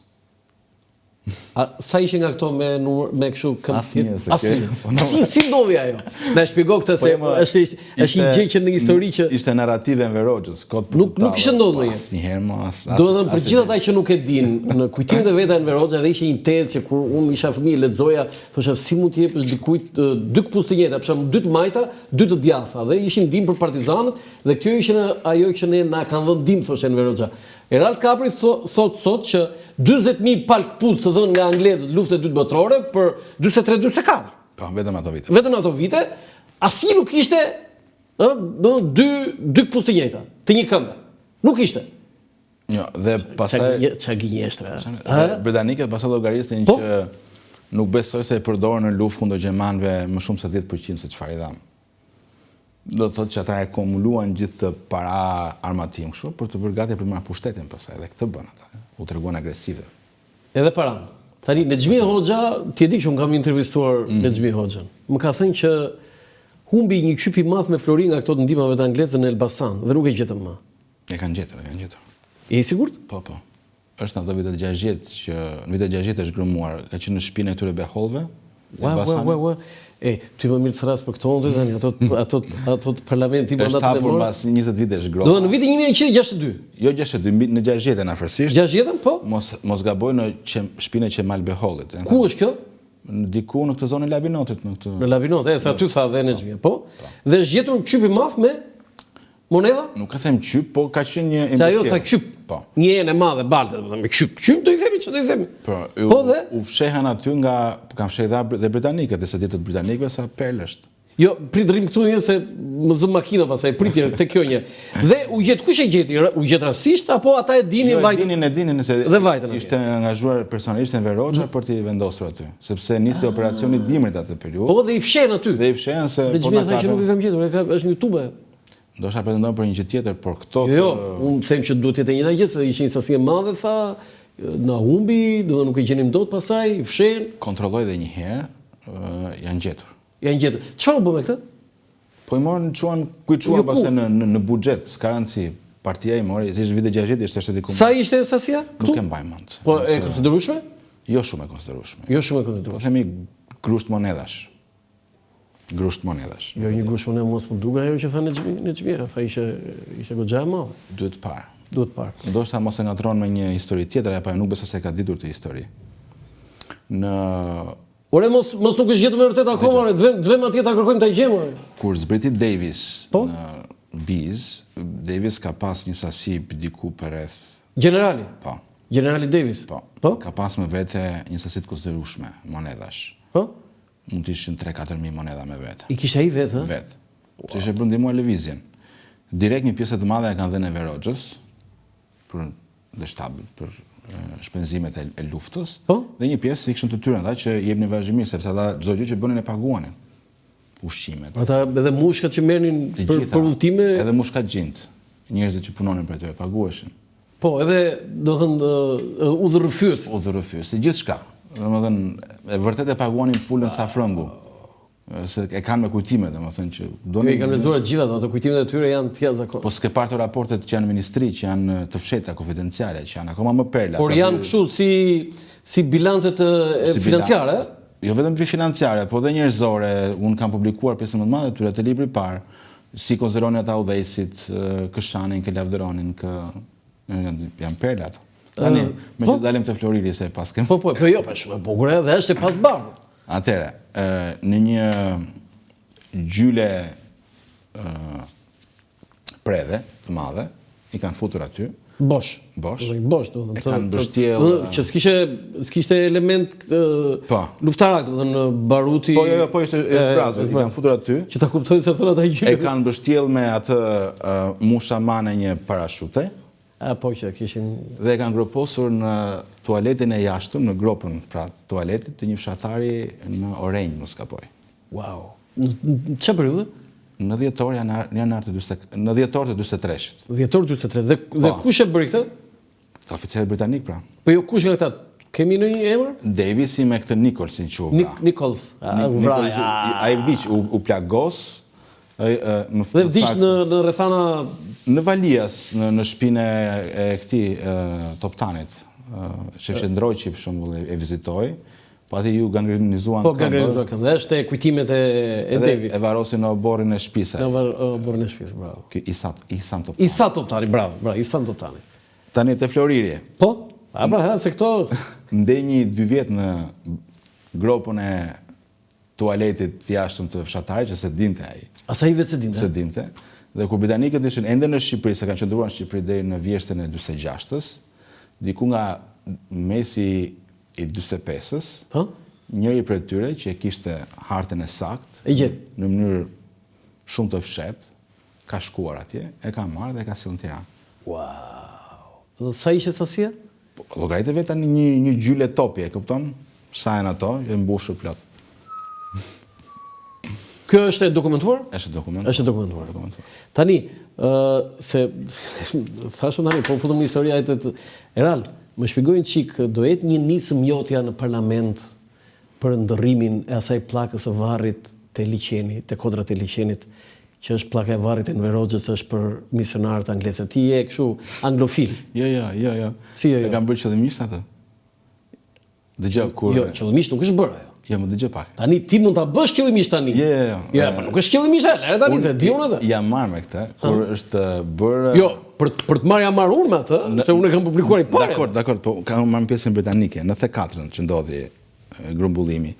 A sa ishin nga këto me numër me kështu këmbë? Asnjë, se Asnjë. Po, si si ndodhi ajo? Na shpjego këtë se po, është është një gjë që në histori që ishte narrative e Enver Hoxhës, kot për Nuk nuk kishte ndodhur ndonjëherë. Asnjëherë më as. Domethënë për gjithë ata që nuk e dinë, në kujtimet e veta Enver Hoxha edhe ishte një tezë që kur unë isha fëmijë lexoja, thosha si mund të jepësh dikujt dy këpucë të njëjta, për shembull dy të majta, dy të djathta dhe ishin ndihmë për partizanët dhe kjo ishte ajo që ne na kanë dhënë ndihmë thoshte Enver Hoxha. Erald Kapri thotë sot që 40.000 palë këpucë të dhënë nga anglezët luftën e dytë botërore për 43-44. Po, vetëm ato vite. Vetëm ato vite, asnjë nuk ishte, ë, do dy dy këpucë të njëjta, të një këmbe. Nuk ishte. Jo, dhe pastaj ça gënjeshtre, ë? Britanikët pastaj llogarisnin po? që nuk besoj se e përdorën në luftë kundër gjermanëve më shumë se 10% se çfarë i dhamë. Do të thotë që ata e akumuluan gjithë këtë para armatim kështu për të bërë gati për të marrë pushtetin pastaj dhe këtë bënë ata. U treguan agresivë. Edhe paranë. Tani Nexhmi Hoxha, ti e di që unë kam intervistuar mm. Nexhmi Hoxhën. Më ka thënë që humbi një qyp i madh me flori nga këto të ndihmave të anglezëve në Elbasan dhe nuk e gjetën më. E kanë gjetur, e kanë gjetur. Je i sigurt? Po, po. Është në ato vitet 60 që në vitet 60 është gërmuar, ka qenë në shtëpinë e tyre Behollëve. Ua, ua, ua, ua. E, ty më mirë të thërras për këto unë tani, ato ato ato të parlamentit mandatin e Është hapur mbas 20 vitesh gropa. Do në vitin 1962. Jo 62, në 60-ën afërsisht. 60-ën, po? Mos mos gaboj në shtëpinë e Qemal Behollit. Ku është kjo? Në diku në këtë zonë e Labinotit, në këtë. Në Labinot, e, se aty tha dhe Nexhmi, po? po. Dhe është gjetur qyp i madh me Monedha? Nuk e them qyp, po ka qenë një e Se ajo tha qyp. Po. Një enë e madhe balte, domethënë me qyp. Qyp do i themi, ç'do i themi? Po, po dhe u fshehën aty nga kanë fshehë dhe britanikët, dhe se ditët britanikëve sa perlë është. Jo, prit rrim këtu një se më zë makina pastaj, prit një te kjo një. Dhe u gjet kush e gjeti? U gjet rastësisht apo ata e dinin jo, vajtën? Jo, e dinin, e dinin se dhe vajtën. Ishte angazhuar personalisht Enver Hoxha për t'i vendosur aty, sepse nisi ah. operacioni i dimrit atë periudhë. Po dhe i fshehën aty. Dhe i fshehën se po na ka. Nuk e kam gjetur, e ka është në YouTube. Ndoshta pretendon për një gjë tjetër, por këto Jo, jo, unë them që duhet të jetë e njëjta gjë, se ishte një sasi e madhe, tha, na humbi, do nuk e gjenim dot pastaj, i fshehën. Kontrolloj edhe një herë, janë gjetur. Janë gjetur. Çfarë u bë me këtë? Po i morën, çuan, ku i çuan jo, pastaj në në në buxhet, s'ka rëndësi. Partia i mori, se ishte vitet 60, ishte shteti komunist. Sa ishte sasia këtu? Nuk e mbaj mend. Po e konsiderueshme? Jo shumë e konsiderueshme. Jo shumë e konsiderueshme. Po themi grusht monedhash. Grusht monedhash. Jo, një grusht monedhash mos më duket ajo që tha Nexhmi, Nexhmia, tha ishte ishte goxha e madhe. Duhet parë. Duhet parë. Ndoshta mos e ngatërron me një histori tjetër, apo nuk besoj se e ka ditur këtë histori. Në Ore mos mos nuk është gjetur me vërtet akoma, ore, të vëmë atje ta kërkojmë ta gjejmë. Ore. Kur zbriti Davis po? në Bizë, Davis ka pas një sasi diku përreth. Gjenerali. Po. Gjenerali Davis. Po. Po? Ka pas me vete një sasi të konsiderueshme monedhash. Po? Mund të ishin 3-4 mijë monedha me vete. I kishte ai vetë, ë? Vetë. Që ishte për ndihmuar lëvizjen. Direkt një pjesë të madhe ia kanë dhënë Enver Hoxhës për dhe shtabit për shpenzimet e, e luftës. Po? Dhe një pjesë i kishin të tyre ata që jepnin vazhdimisht sepse ata çdo gjë që bënin e paguanin. Ushqimet. Ata edhe mushkat që merrnin për për udhëtime, edhe mushkaxhinjtë, njerëzit që punonin për aty paguheshin. Po, edhe, domethënë, udhërrëfyesit. Udhërrëfyesit, gjithçka. Domethënë, e vërtet e paguanin pulën sa frëngu. Se e kanë me kujtime, domethënë që donin. Jo, i kanë lexuar të gjitha ato kujtimet e tyre janë të jashtëzakonshme. Po s'ke parë ato raportet që janë në ministri, që janë të fshehta, konfidenciale, që janë akoma më perla. Por janë kështu si si bilancet financiare, Jo vetëm financiare, po dhe njerëzore. Unë kam publikuar pjesën më të madhe të tyre te libri i parë. Si konsideronin ata udhëheqësit, kë shanin, kë lavdëronin, kë janë perla ato. Tani, me po? që dalim te Floriri se e paskem. Po, po, po, jo, po, shumë e bukur edhe është e pazbardhur. Atëherë, në një gjyle predhe të madhe, i kanë futur aty. Bosh. Bosh. Bosh, do të thotë. Kanë mbështjellë. Që s'kishte s'kishte element po. luftarak, do të thonë baruti. Po, jo, jo, po ishte e zbrazur, i kanë futur aty. Që ta kuptojnë se thonë ata gjyle. E kanë mbështjellë me atë mushamanë e një parashute. A po që kishin Dhe e kanë groposur në tualetin e jashtëm, në gropën, pra tualetit të një fshatari në Orenjë, mos gaboj. Wow. Në çfarë periudhe? Në dhjetor janar, janar të 40, në dhjetor të 43-shit. Dhjetor 43. Dhe po. dhe kush e bëri këtë? Këta oficerët britanikë pra. Po jo kush nga këta? Kemi ndonjë emër? Davisi me këtë Nicholsin që u vra. Nick Nichols. U vra. Ai vdiq, u, u plagos. Ai në Dhe vdiq në në rrethana në Valias, në në shtëpinë e, e këtij Toptanit. Shefqet Ndroqi për shembull e vizitoi. Po atij iu gangrenizuan këmbët. Po gangrenizuan këmbët. Dhe është te kujtimet e e Davis. E varrosin në oborrin e shtëpisë. Në oborrin e shtëpisë, bravo. Ky Isa Isan Toptani. Isa Toptani, bravo, bravo, Isan Toptani. Tani te Floriri. Po? A pra, ha, se këto ndenji dy vjet në gropën e tualetit të jashtëm të fshatarit që s'e dinte ai. As ai vetë s'e dinte. S'e dinte. Dhe kur britanikët ishin ende në Shqipëri, se kanë qëndruar në Shqipëri deri në vjeshtën e 46-ës, diku nga mesi i 45-ës, po? njëri prej tyre që e kishte hartën e saktë, e gjeti. në mënyrë shumë të fshehtë, ka shkuar atje, e ka marrë dhe e ka sjellë në Tiranë. Wow! Dhe sa ishte sasia? Po, llogarite vetë tani një një gjyle topi, e kupton? Sa janë ato, e mbushur plot. Kjo është e dokumentuar? Është e dokumentuar. Është e dokumentuar. Dokumentuar. Tani, ë se thashë tani, po futëm në histori atë të Erald, më shpjego një çik, do jetë një nismë jotja në parlament për ndërrimin e asaj pllakës së varrit te liqeni, te kodrat e liqenit, që është pllaka e varrit e Enver Hoxhës është për misionarët anglezë. Ti je kështu anglofil. Jo, jo, jo, jo. Si jo, jo? E kam bërë qëllimisht atë. Dëgjo kur Jo, qëllimisht nuk është bërë ajo. Jo, më dëgjo pak. Tani ti mund ta bësh qëllimisht tani. Jo, jo, jo. Jo, po nuk është qëllimisht ajo, lëre tani se di unë atë. Jam marrë me këtë, kur është bërë Jo, për për të marrë jam marrë unë me atë, se unë e kam publikuar i pari. Dakord, dakord, po kam marrë pjesën britanike, në 94-ën që ndodhi grumbullimi.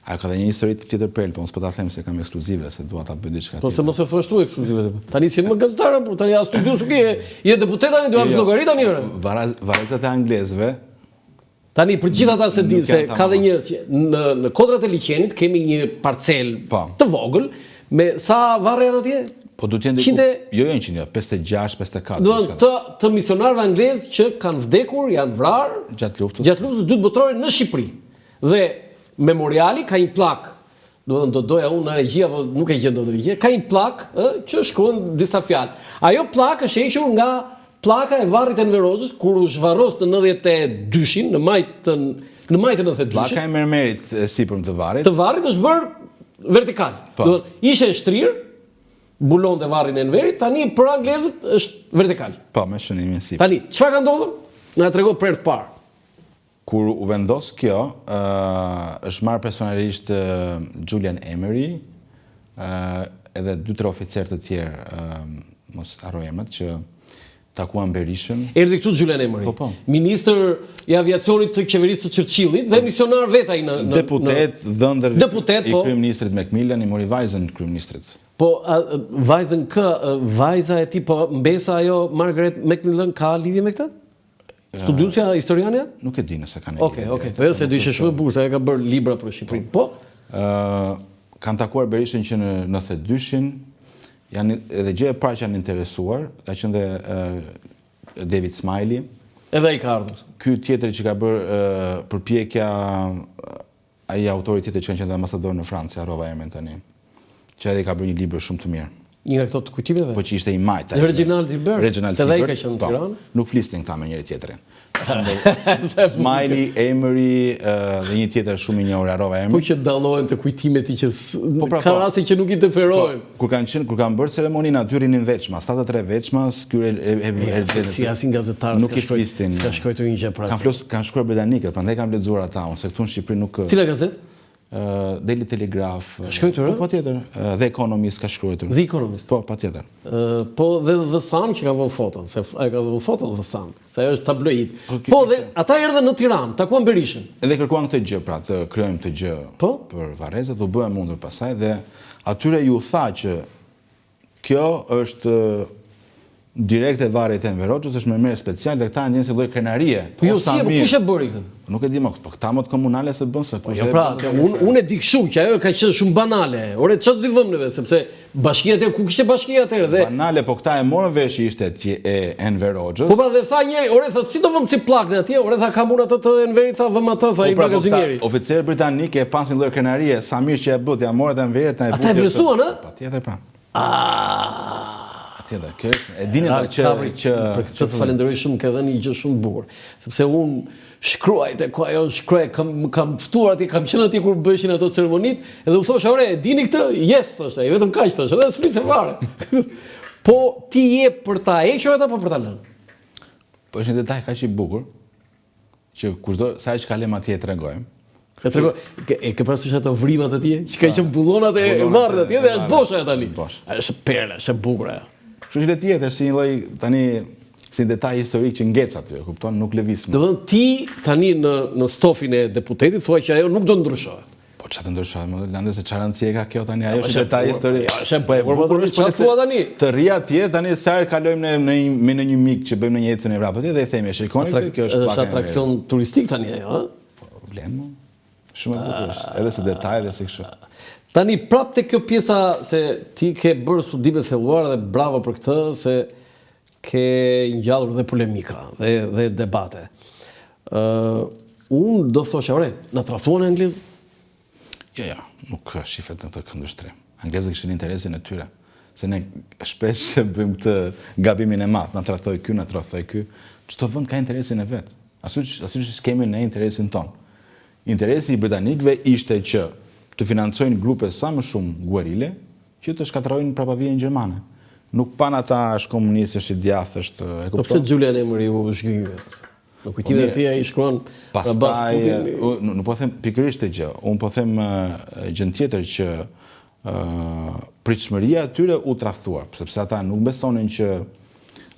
Ajo ka dhe një histori tjetër perlë, po unë s'po ta them se kam ekskluzive, se dua ta bëj diçka tjetër. Po se mos e thuash tu ekskluzive. Tani s'je më gazetar, po tani as studio s'ke, je deputet tani, do japësh jo, llogari tani ore. Varrezat e anglezëve. Tani për gjithë ata s'e dinë se ka dhe njerëz që në në kodrat e liqenit kemi një parcelë po. të vogël me sa varre janë atje? Po do të jenë diku jo jo 100, jo, 56, 54. Do të të misionarëve anglezë që kanë vdekur, janë vrarë gjatë luftës. Gjatë luftës së dytë botërore në Shqipëri. Dhe memoriali ka një pllakë, domethënë do doja unë në regji apo nuk e gjen dot regji, ka një pllakë, ë, që shkruan disa fjalë. Ajo pllakë është hequr nga pllaka e varrit të Enver Hoxhës kur u zhvarros në 92-shin, në maj të në maj të 92-shit. Pllaka e mermerit e sipërm të varrit. Të varrit është bërë vertikal. Po. Do ishte e shtrirë, mbulonte varrin e Enverit, tani për anglezët është vertikal. Po, me shënimin sipër. Tani, çfarë ka ndodhur? Na e trego për herë të parë. Kur u vendos kjo, është marrë personalisht Julian Emery, edhe dy tre oficerë të tjerë, mos harroj emrat, që takuan Berishën. Erdhi këtu Julian Emery. Po, po. Ministër i aviacionit të qeverisë së Churchillit dhe misionar vetë ai në në Deputet, dhëndër deputet, i po. kryeministrit Macmillan i mori vajzën kryeministrit. Po a, vajzën kë, vajza e tij, po mbesa ajo Margaret Macmillan ka lidhje me këtë? Studiuesja, historiania? Nuk e di nëse ka ndonjë. Okej, okej. Po jo se do ishte shumë e bukur se ajo ka bërë libra për Shqipërinë. Po. Ë kanë takuar Berishën që në 92-shin. Janë edhe gjë e parë që janë interesuar, ka qenë dhe David Smiley. Edhe ai ka ardhur. Ky tjetri që ka bërë përpjekja ai autori tjetër që ka qenë ambasador në Francë, harrova emrin tani. Që edhe ka bërë një libër shumë të mirë. Një nga këto të kujtimeve? Po që ishte i majtë. Reginald Hibbert? Reginald Hibbert. Se dhe ai ka qenë në po. Tiranë? Nuk flisnin këta me njëri tjetrin. Smiley, Amery dhe një tjetër shumë i njohur harrova emrin. Po që dallohen të kujtimet i që po, pra, ka po. raste që nuk interferohen. Po, kur kanë qenë, kur kanë bërë ceremoninë aty rrinin veçmas, ata të tre veçmas, ky e e si asnjë gazetar nuk i flisnin. S'ka shkruar një gjë pra. Kanë flos, kanë shkruar britanikët, prandaj kam lexuar ata, unë se këtu në Shqipëri nuk Cila gazetë? Daily Telegraph. Ka shkruar, Po patjetër, The Economist ka shkruar. The Economist. Po patjetër. Po dhe The Sun që ka vënë foton, se ai ka vënë foton The Sun, se ajo është tabloid. Po, po dhe ata erdhën në Tiranë, takuan Berishën. Edhe kërkuan këtë gjë, pra të krijojmë këtë gjë po? për varrezat, u bë e mundur pastaj dhe atyre iu tha që Kjo është direkt e varrit të Enver Hoxhës, është mermer special dhe këta e ndjenë si lloj krenarie. Po jo, si e po kush e bëri këtë? Nuk e di më, po këta më të komunale se bën se po kush jo, e pra, bën. Unë unë e di kështu që ajo ka qenë shumë banale. Ore çfarë do t'i vëmë neve, sepse bashkia atëherë ku kishte bashkia atëherë dhe Banale, po këta e morën vesh që ishte e Enver Hoxhës. Po pra dhe tha njëri, ore tha si do vëmë si pllakë ne atje? Ore tha kam unë atë të Enverit, tha vëmë atë, tha po i pra, po magazinieri. Oficerët britanikë e panë si lloj krenarie, sa mirë që e bëtë, ia morët Enverit, na e vutë. Ata e vlerësuan, ë? Patjetër pra. Aaaa. Patjetër, kjo është, e dini ata që që për këtë të falenderoj shumë ke dhënë një gjë shumë të bukur, sepse unë shkruaj te ku ajo shkruaj kam kam ftuar atje, kam qenë atje kur bëheshin ato ceremonitë, edhe u thosha, "Ore, e dini këtë?" Yes, thoshte ai, vetëm kaq thoshte, edhe s'fliste fare. Po ti je për ta hequr atë apo për ta lënë? Po është një detaj kaq i bukur, Që kushdo, sa herë që kalojmë atje e tregojmë. E tregoj, e ke parasysh ato vrimat atje, që kanë qenë bullonat e varrit atje dhe janë bosh ajo tani. Bosh. Është perlë, është e bukur ajo. Kështu që le të jetë, është si një lloj tani si një detaj historik që ngec aty, e kupton, nuk lëviz më. Domethënë ti tani në në stofin e deputetit thua që ajo nuk do ndryshohet. Po çfarë të ndryshojë, më Lande se çfarë rëndësie ka kjo tani, ajo është detaj historik. Jo, është po e bukur është çfarë thua tani? Të rri atje tani sa herë kalojmë në në me në një mik që bëjmë në një ecje në vrap atje dhe i themi, shikoni këtë, kjo është pllaka. Është atraksion turistik tani ajo, ë? Po vlen më. Shumë e bukur është, edhe si detaj edhe si kështu. Tani prapë te kjo pjesa se ti ke bërë studime të thelluara dhe bravo për këtë se ke ngjallur dhe polemika dhe dhe debate. Ë unë do thosha, ore, na tradhtuan anglezët? Jo, jo, nuk shifet në këtë këndvështrim. Anglezët kishin interesin e tyre. Se ne shpesh e bëjmë këtë gabimin e madh, na tradhtoi ky, na tradhtoi ky. Çdo vend ka interesin e vet. Ashtu ashtu siç kemi ne interesin tonë. Interesi i britanikëve ishte që të financojnë grupe sa më shumë guerile, që të shkatërrojnë prapavijën gjermane. Nuk panë ata është komunist, është i djathtë, është, e kupton? Po pse Julian Emery u zhgënjye? Në kujtimet e tij ai shkruan pastaj nuk po them pikërisht këtë gjë. Unë po them gjën tjetër që pritshmëria e tyre u tradhtua, sepse ata nuk besonin që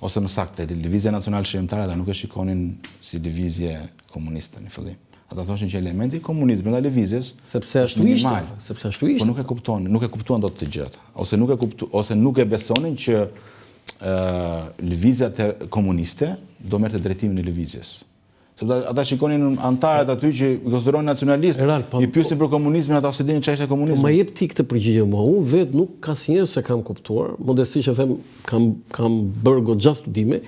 ose më saktë Lëvizja Nacional Çlirimtare ata nuk e shikonin si lëvizje komuniste në fillim. Ata thoshin që elementi komunist brenda lëvizjes sepse ashtu ishte, sepse ashtu ishte. Po nuk e kuptonin, nuk e kuptuan dot këtë gjë ata. Ose nuk e kuptu, ose nuk e besonin që ë lëvizja komuniste do merrte drejtimin e lëvizjes. Sepse ata shikonin anëtarët aty që i konsideronin nacionalistë, po, i pyesnin për komunizmin, ata s'e dinin çfarë ishte komunizmi. Po ma jep ti këtë përgjigje mua. Unë vetë nuk asnjëherë s'e kam kuptuar, modestisht e them, kam kam bërë goxha studime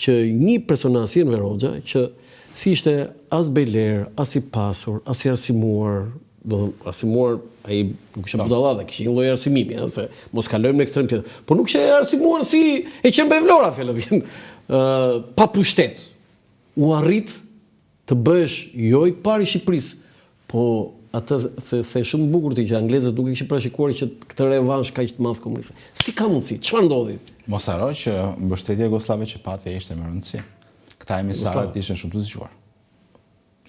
që një personazh si Enver Hoxha që S'ishte as bejler, as i pasur, as i arsimuar, domethënë arsimuar ai nuk ishte po. budalla dhe kishte një lloj arsimimi, ëh, se mos kalojmë në ekstrem tjetër. Po nuk ishte arsimuar si Eqrem Bej Vlora, fjala vjen. Ë pa pushtet. U arrit të bëhesh jo i pari i Shqipërisë, Po atë se the shumë bukur ti që anglezët nuk e kishin parashikuar që këtë revansh kaq të madh komunistëve. Si ka mundësi? Çfarë ndodhi? Mos harro që mbështetja jugosllave që pati ishte me rëndësi. Këta emisarët ishin shumë të zgjuar.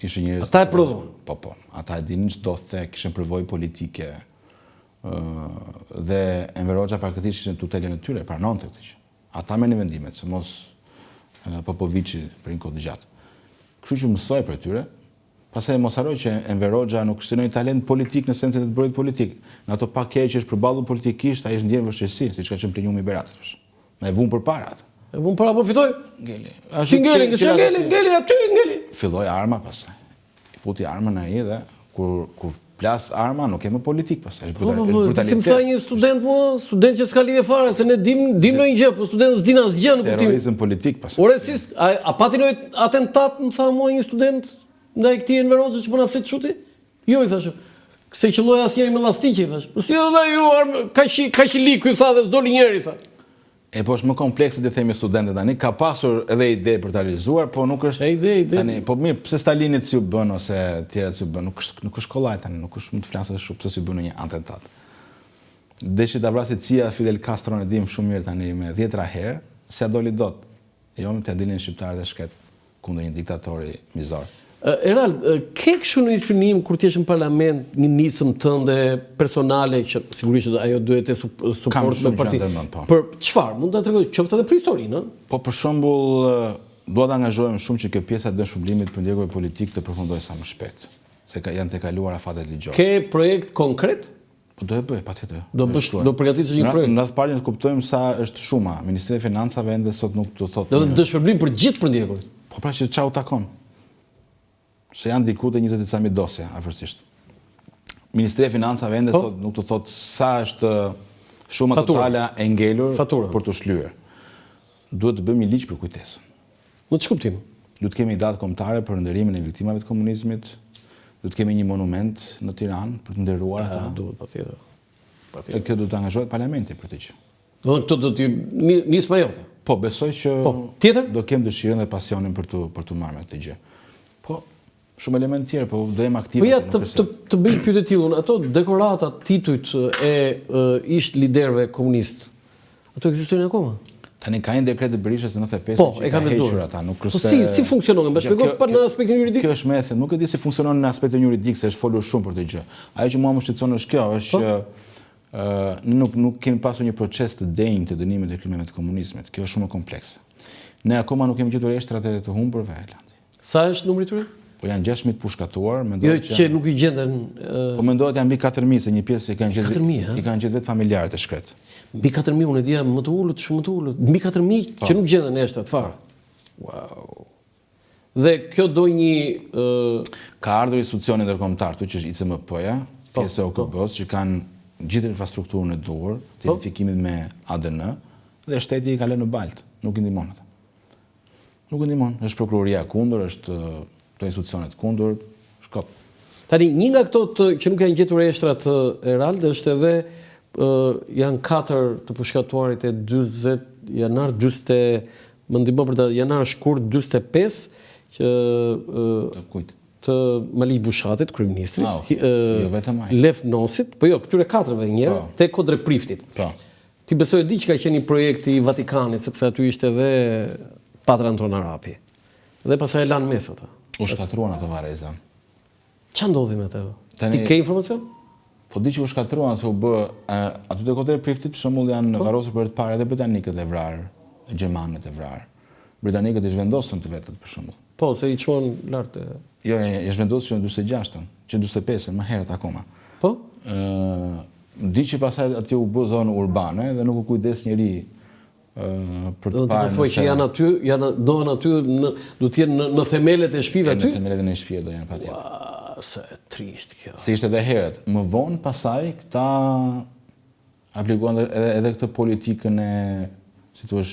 Ishin njerëz. Ata e prodhuan. Po, po. Ata e dinin ç'ndodhte, kishin përvojë politike. Ë dhe Enver Hoxha praktikisht ishte në tutelën e tyre, pranonte këtë gjë. Ata merrnin vendimet, se mos Popoviçi për një kohë të gjatë. Kështu që mësoi prej tyre, Pastaj mos harro që Enver Hoxha nuk ishte ndonjë talent politik në sensin e të bërit politikë. Në ato pak herë që është përballur politikisht, ai është ndjerë në vështirësi, siç ka qenë plenumi i Beratit tash. Ne e vumë përpara atë. E vumë para po fitoi. Ngeli. Si ngeli, ngeli, ngeli, ngeli aty ngeli. Filloi arma pastaj. I futi armën ai dhe kur kur Plas arma, nuk ke më politikë, pastaj është po, po, po, brutalitet. Si më tha një student mua, student që s'ka lidhje fare, se ne dim dim ndonjë gjë, po studentët s'dinë asgjë në kuptim. Terrorizëm politik pastaj. Ore si, a, a pati ndonjë atentat më tha mua një student ndaj këtij Enver Hoxhës që po na flet çuti? Jo i thashë. S'e qëlloi asnjëri me llastiqe i thashë. Po si edhe ju armë kaq kaq i lig ky tha dhe s'doli njeri tha. E po është më komplekse të themi studentët tani, ka pasur edhe ide për ta realizuar, po nuk është ide, ide. Tani, po mirë, pse Stalinit s'ju bën ose të tjerat s'ju bën, nuk është nuk është kollaj tani, nuk është mund të flasësh ashtu pse s'ju bën një atentat. Deshi ta vrasë CIA Fidel Castron e dimë shumë mirë tani me dhjetëra herë, s'ia doli dot. Jo, më t'ia dilnin shqiptarët e shkretë kundër një diktatori mizor. Erald, ke kështu një synim kur të jesh në parlament, një nismë tënde personale që sigurisht ajo duhet të suport me parti. Po. Për çfarë? Mund ta tregosh qoftë edhe për historinë, ë? Po për shembull, dua të angazhohem shumë që kjo pjesa e dëmshpërblimit të përndjekurve politikë të përfundojë sa më shpejt, se ka, janë tejkaluar afatet ligjore. Ke projekt konkret? Po do e bëj, patjetër. Do bësh, do përgatisësh një projekt. Në radhë të parë të kuptojmë sa është shuma. Ministria e Financave ende sot nuk të thotë. Do të dëmshpërblim për gjithë përndjekurit. Po pra që ça u takon. Se janë diku te 20 e ca mijë dosje afërsisht. Ministria e Financave ende po? sot nuk të thotë sa është shuma totale e ngelur për t'u shlyer. Duhet të bëjmë një ligj për kujtesën. Në ç'kuptim? Duhet të kemi një datë kombëtare për nderimin e viktimave të komunizmit, duhet të kemi një monument në Tiranë për të nderuar ata. Duhet patjetër. Patjetër. E kjo duhet të angazhohet parlamenti për këtë gjë. Do të do të nisma jote. Po, besoj që po, tjetër? do kem dëshirën dhe pasionin për t'u për t'u marrë me këtë gjë. Po, shumë elementë tjerë, po do jem aktiv. Po ja, të, të, të bëj pyetje të tillë, ato dekoratat, titujt e, e ish liderëve komunistë, Ato ekzistojnë akoma? Tani ka një dekret të Berishës në 95 po, që i ka hequr ata, nuk po, është si si funksionon? Më shpjego pa në aspektin juridik. Kjo është më e nuk e di si funksionon në aspektin juridik, se është folur shumë për këtë gjë. Ajo që mua më shqetëson është kjo, është po. që ë nuk nuk kemi pasur një proces të denjë të dënimit të krimeve të komunizmit. Kjo është shumë komplekse. Ne akoma nuk kemi gjetur eshtrat e të humburve, Landi. Sa është numri i tyre? Po janë 6000 të pushkatuar, mendohet jo, që nuk i gjenden Po mendohet janë mbi 4000 se një pjesë i kanë gjetur i kanë gjetur vetë familjarët e shkretë. Mbi 4000 unë e dija më të ulët, shumë më të ulët. Mbi 4000 po. që nuk gjenden eshtrat fare. Po. Wow. Dhe kjo do një ka ardhur institucioni ndërkombëtar këtu që është ICMP-ja, po, pjesë e OKB-s që kanë gjithë infrastrukturën e duhur të identifikimit me ADN dhe shteti i ka lënë në baltë, nuk i ndihmon ata. Nuk e ndihmon, është prokuroria kundër, është këto institucionet kundër, është kot. Tani, një nga këto të, që nuk janë gjetur eshtrat Erald, është edhe janë katër të pushkatuarit e 40 janar 40 më ndihmo për datë janar shkurt 45 që të kujt? Të Maliq Bushatit, kryeministrit, ah, okay. jo vetëm ai. Lef Nosit, po jo, këtyre katërve njëherë, po. te Kodra e Priftit. Po. Ti besoj e di që ka qenë një projekt i Vatikanit, sepse aty ishte edhe Patër Anton Arapi. Dhe pastaj e lanë mes ata. U shkatërruan ato varreza. Ça ndodhi me ato? Tani, Ti ke informacion? Po di që u shkatërruan se u bë aty te Kodra e Priftit për shembull janë po? varrosur për herë të parë edhe britanikët e vrarë, gjermanët e vrarë. Britanikët i zhvendosën të vetët për shembull. Po, se i çuan lart e Jo, i zhvendosën që në 46-ën, që në 45-ën, më herët akoma. Po? Ë, di që pastaj atje u bë zonë urbane dhe nuk u kujdes njeri për të parë. Do të që janë aty, janë ndodhen aty në do të jenë në, në themelet e shtëpive aty. Në themelet e shtëpive do jenë patjetër. Ua, sa e trishtë kjo. Se ishte edhe herët. Më vonë pastaj këta aplikuan edhe edhe këtë politikën e si thua,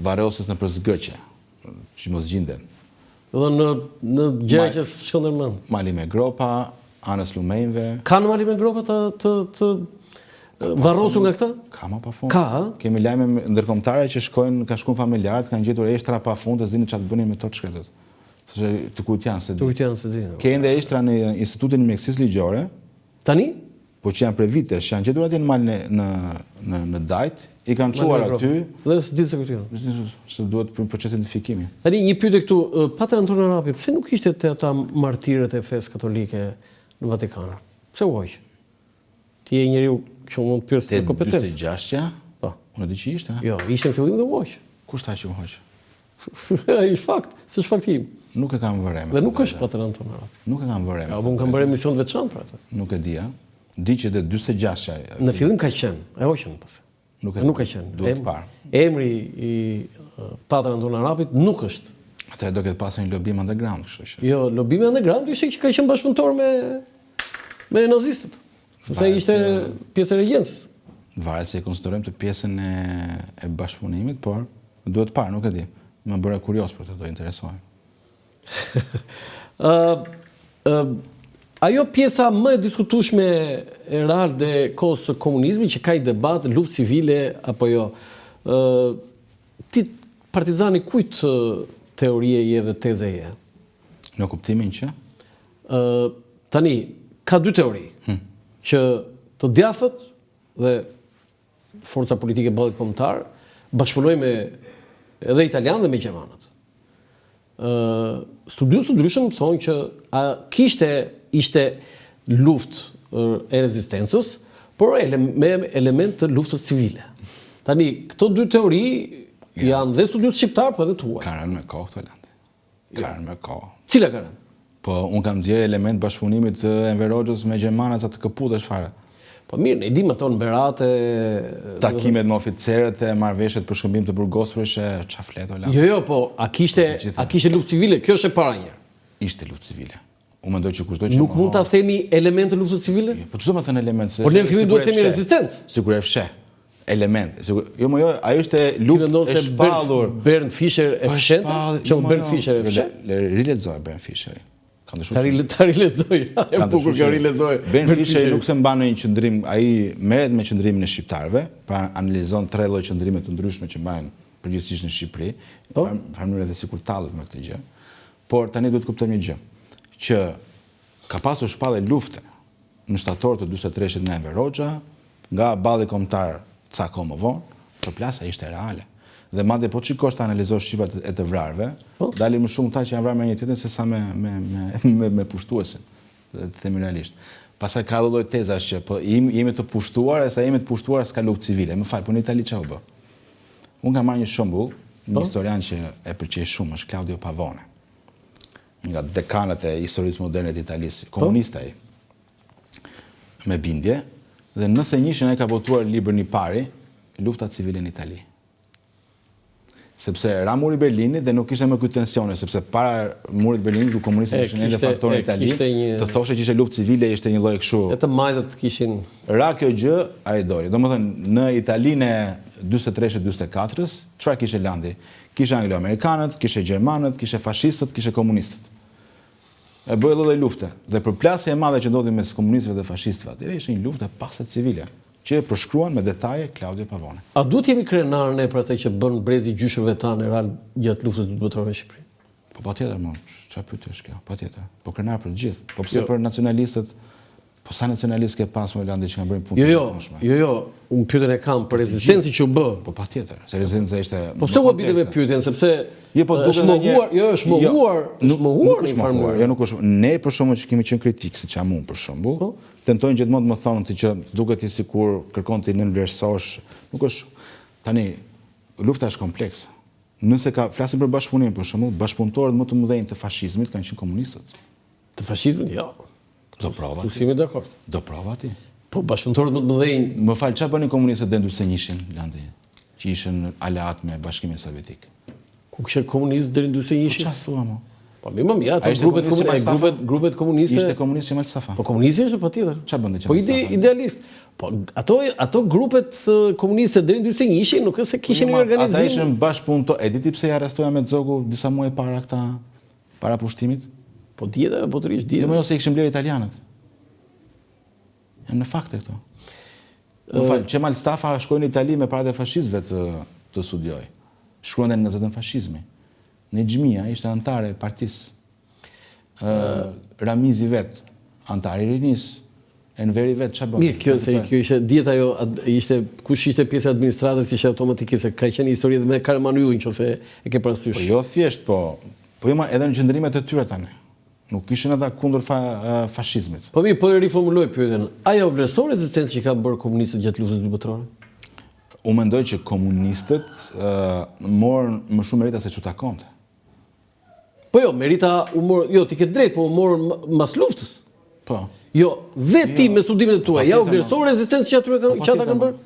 varrosjes nëpër zgëqe, që mos gjinden. Dhe në në gjëra që s'shkon ndër mend. Mali me gropa, anës lumenjve. Ka në Mali me gropa të të të varrosur nga këta? Ka ma pafund. Ka, a? Kemi lajme ndërkombëtare që shkojnë, kanë shkuar familjarët, kanë gjetur eshtra pafund, e s'dinin çfarë të bënin me to të shkretët. Sepse të kujt janë s'e di. Të kujt janë s'e di. Ke ende eshtra në Institutin e Mjekësisë Ligjore. Tani? Po që janë prej vitesh, janë gjetur atje në malin e në në në Dajt, i kanë çuar aty. Dhe s'di se kujt janë. Se duhet për proces identifikimi. Tani një pyetje këtu, Patër Anton Arapi, pse nuk ishte te ata martirët e fesë katolike në Vatikan? Pse u hoq? Ti je njeriu që mund të pyes me kompetencë. Te 46-ja? Po. Unë e di që ishte. Jo, ishte në fillim dhe u hoq. Kush tha që u hoq? Ai është fakt, s'është fakt im. Nuk e kam vënë re. Dhe nuk është Patër Anton Arapi. Nuk e kam vënë re. Ja, unë kam bërë emision të veçantë për atë. Nuk e dija. Di që te 46-ja. Në fillim ka qenë, e hoqën pas. Nuk e nuk ka qenë. Duhet parë. Emri i Patër Anton Arapit nuk është. Atëherë do ketë pasur një lobim underground, kështu që. Jo, lobimi underground ishte që ka qenë bashkëpunëtor me. Me nazistët. Sepse ai ishte pjesë e regjencës. Varet si e konsiderojmë të pjesën e, e bashkëpunimit, por duhet parë, nuk e di. Më bëre kurioz për të, do interesohem. Ë ë ajo pjesa më e diskutueshme Erald e kohës së komunizmit që ka një debat luftë civile apo jo. Ë ti partizan i kujt teorie je dhe teze je? Në kuptimin që? Ë tani ka dy teori. Hmm. Që të djathtët dhe forca politike e Ballit Kombëtar bashkëpunoi me edhe italianët dhe me gjermanët. Ë studiues të ndryshëm thonë që a kishte ishte luftë e rezistencës, por ele, me element të luftës civile. Tani këto dy teori janë dhe studiues shqiptar, po edhe të huaj. Ka rënë me kohë këto Landi. Ka rënë me kohë. Cila ka rënë? Po, unë kam nxjerrë element bashkëpunimit të Enver Hoxhës me gjermanët sa të këputesh fare. Po mirë, ne i dimë ato në Berat e... Takimet me oficerët e marrëveshjet për shkëmbim të burgosurish e ça flet o Landi. Jo, jo, po, a kishte, a kishte luftë civile? Kjo është e para njëherë. Ishte luftë civile. Unë mendoj që kushdo që Nuk mund ta themi element të luftës civile? Jo, po ç'do me thënë element? Po ne në fillim duhet të themi rezistencë. Sikur e fsheh. Element. Sikur, jo më jo, ajo ishte luftë e shpallur. Bernd Fischer e po fshente? Që jo, Bernd jo. Fischer e fsheh? Le rilexoj Bernd Fischerin. Ka ndryshuar. Ta rilexoj. E bukur kjo rilexoj. Bernd Fischer nuk se mban një qëndrim, ai merret me qëndrimin e shqiptarëve, pra analizon tre lloj qëndrime të ndryshme që mbajnë përgjithsisht në Shqipëri. Po. Në farë mënyrë edhe sikur tallet me këtë gjë. Por tani duhet të kuptojmë një gjë, që ka pasur shpallje lufte në shtator të 43-shit nga Enver Hoxha, nga Balli Kombëtar ca kohë më vonë, përplasja ishte reale. Dhe madje po të shikosh të analizosh shifrat e të vrarëve, po. dalin më shumë këta që janë vrarë me njëri-tjetrin se sa me me me me, me pushtuesin. Dhe të themi realisht. Pastaj ka edhe lloj tezash që po jemi, jemi të pushtuar, e sa jemi të pushtuar s'ka luftë civile. Më fal, po në Itali çfarë u bë? Unë kam marrë një shembull, një po? historian që e pëlqej shumë, është Claudio Pavone. Një nga dekanët e historisë moderne të Italisë, po? komunist ai. Me bindje dhe në 91-shin ai ka botuar librin i pari, Lufta civile në Itali. Sepse ra muri i Berlinit dhe nuk kishte më ky tensione, sepse para murit të Berlinit ku komunistët ishin ende faktor në Itali, të thoshe që ishte luftë civile ishte një lloj kështu. E të majtët kishin Ra kjo gjë, ai doli. Domethënë, në Italinë e 43-shit, 44-ës, çfarë kishe Landi? Kishe anglo-amerikanët, kishe gjermanët, kishe fashistët, kishe komunistët. E bëhej lloj lufte. Dhe përplasja e madhe që ndodhi mes komunistëve dhe fashistëve atëherë ishte një luftë e pastër civile. Që e përshkruan me detaje Claudio Pavone. A duhet të jemi krenarë ne për atë që bënë brezi i gjyshërve tanë Erald gjatë Luftës së Dytë Botërore në Shqipëri? Po patjetër, mo, çfarë pyetje është kjo? Patjetër. Po krenar për të gjithë. Po pse jo. për nacionalistët? Po sa nacionalistë ke pas mo Landi që kanë bërë punë jo, jo, jo, jo, unë pyetjen e kam për rezistencën që u bë. Po patjetër, se rezistenca ishte Po pse u habite me pyetjen, sepse jo, po është mohuar, jo, është jo, mohuar, është mohuar në farë mënyrë. Jo, nuk është. Ne për shembull që kemi qenë kritikë, siç jam unë për shembull, po? Tentojnë gjithmonë të më thonë ti që duket ti sikur kërkon t'i nënvlerësosh. Nuk është tani lufta është komplekse. Nëse ka flasim për bashkëpunim për shembull, bashkëpunëtorët më të mëdhenj të fashizmit kanë qenë komunistët. Të fashizmit, jo. Do prova ti. S'jemi dakord. Do prova ti. Po bashkëpunëtorët më të mëdhenj. Më fal, çfarë bënin komunistët deri në 41-shin, Landi, që ishin aleat me Bashkimin Sovjetik? Ku kishte komunist deri në 41-shin? Po çfarë thua mo? Po mirë, më mirë, ato grupet komuniste, grupet grupet komuniste. Ishte komunist Qemal Stafa. Po komunisti ishte patjetër. Çfarë bënte Qemal po Stafa? Po idealist. Po ato ato grupet komuniste deri në 41-shin nuk është se kishin po, një organizim. Ata ishin bashkëpunëtorë. E di ti pse i arrestoi Ahmet Zogu disa muaj para këta para pushtimit? Po dihet, botërisht dihet. Jo, jo, se i kishin blerë italianët. Janë në fakte këto. Më fal, Qemal Stafa shkoi në Itali me paratë e fashistëve të të studiojë. Shkruante në gazetën Fashizmi. Nexhmia ishte anëtare e partisë. Ë Ramizi vet, anëtar i rinisë. Enveri vet ç'a bën? Mirë, kjo se kjo ishte dihet ajo ishte kush ishte pjesë e administratës ishte automatikisht se ka qenë histori edhe me Karaman Yllin nëse e ke parasysh. Po jo thjesht, po po jo ma edhe në qëndrimet e tyre tani. Nuk ishin ata kundër fashizmit. Po mirë, po e riformuloj pyetjen. A ia vlerëson rezistencën që kanë bërë komunistët gjatë Luftës së Dytë Botërore? Unë mendoj që komunistët morën më shumë merita se ç'u takonte. Po jo, merita u mor, jo, ti ke drejt, po u morën mbas luftës. Po. Jo, vetë ti jo. me studimet e tua, ia vlerëson rezistencën që atyre kanë po, që ata kanë bërë?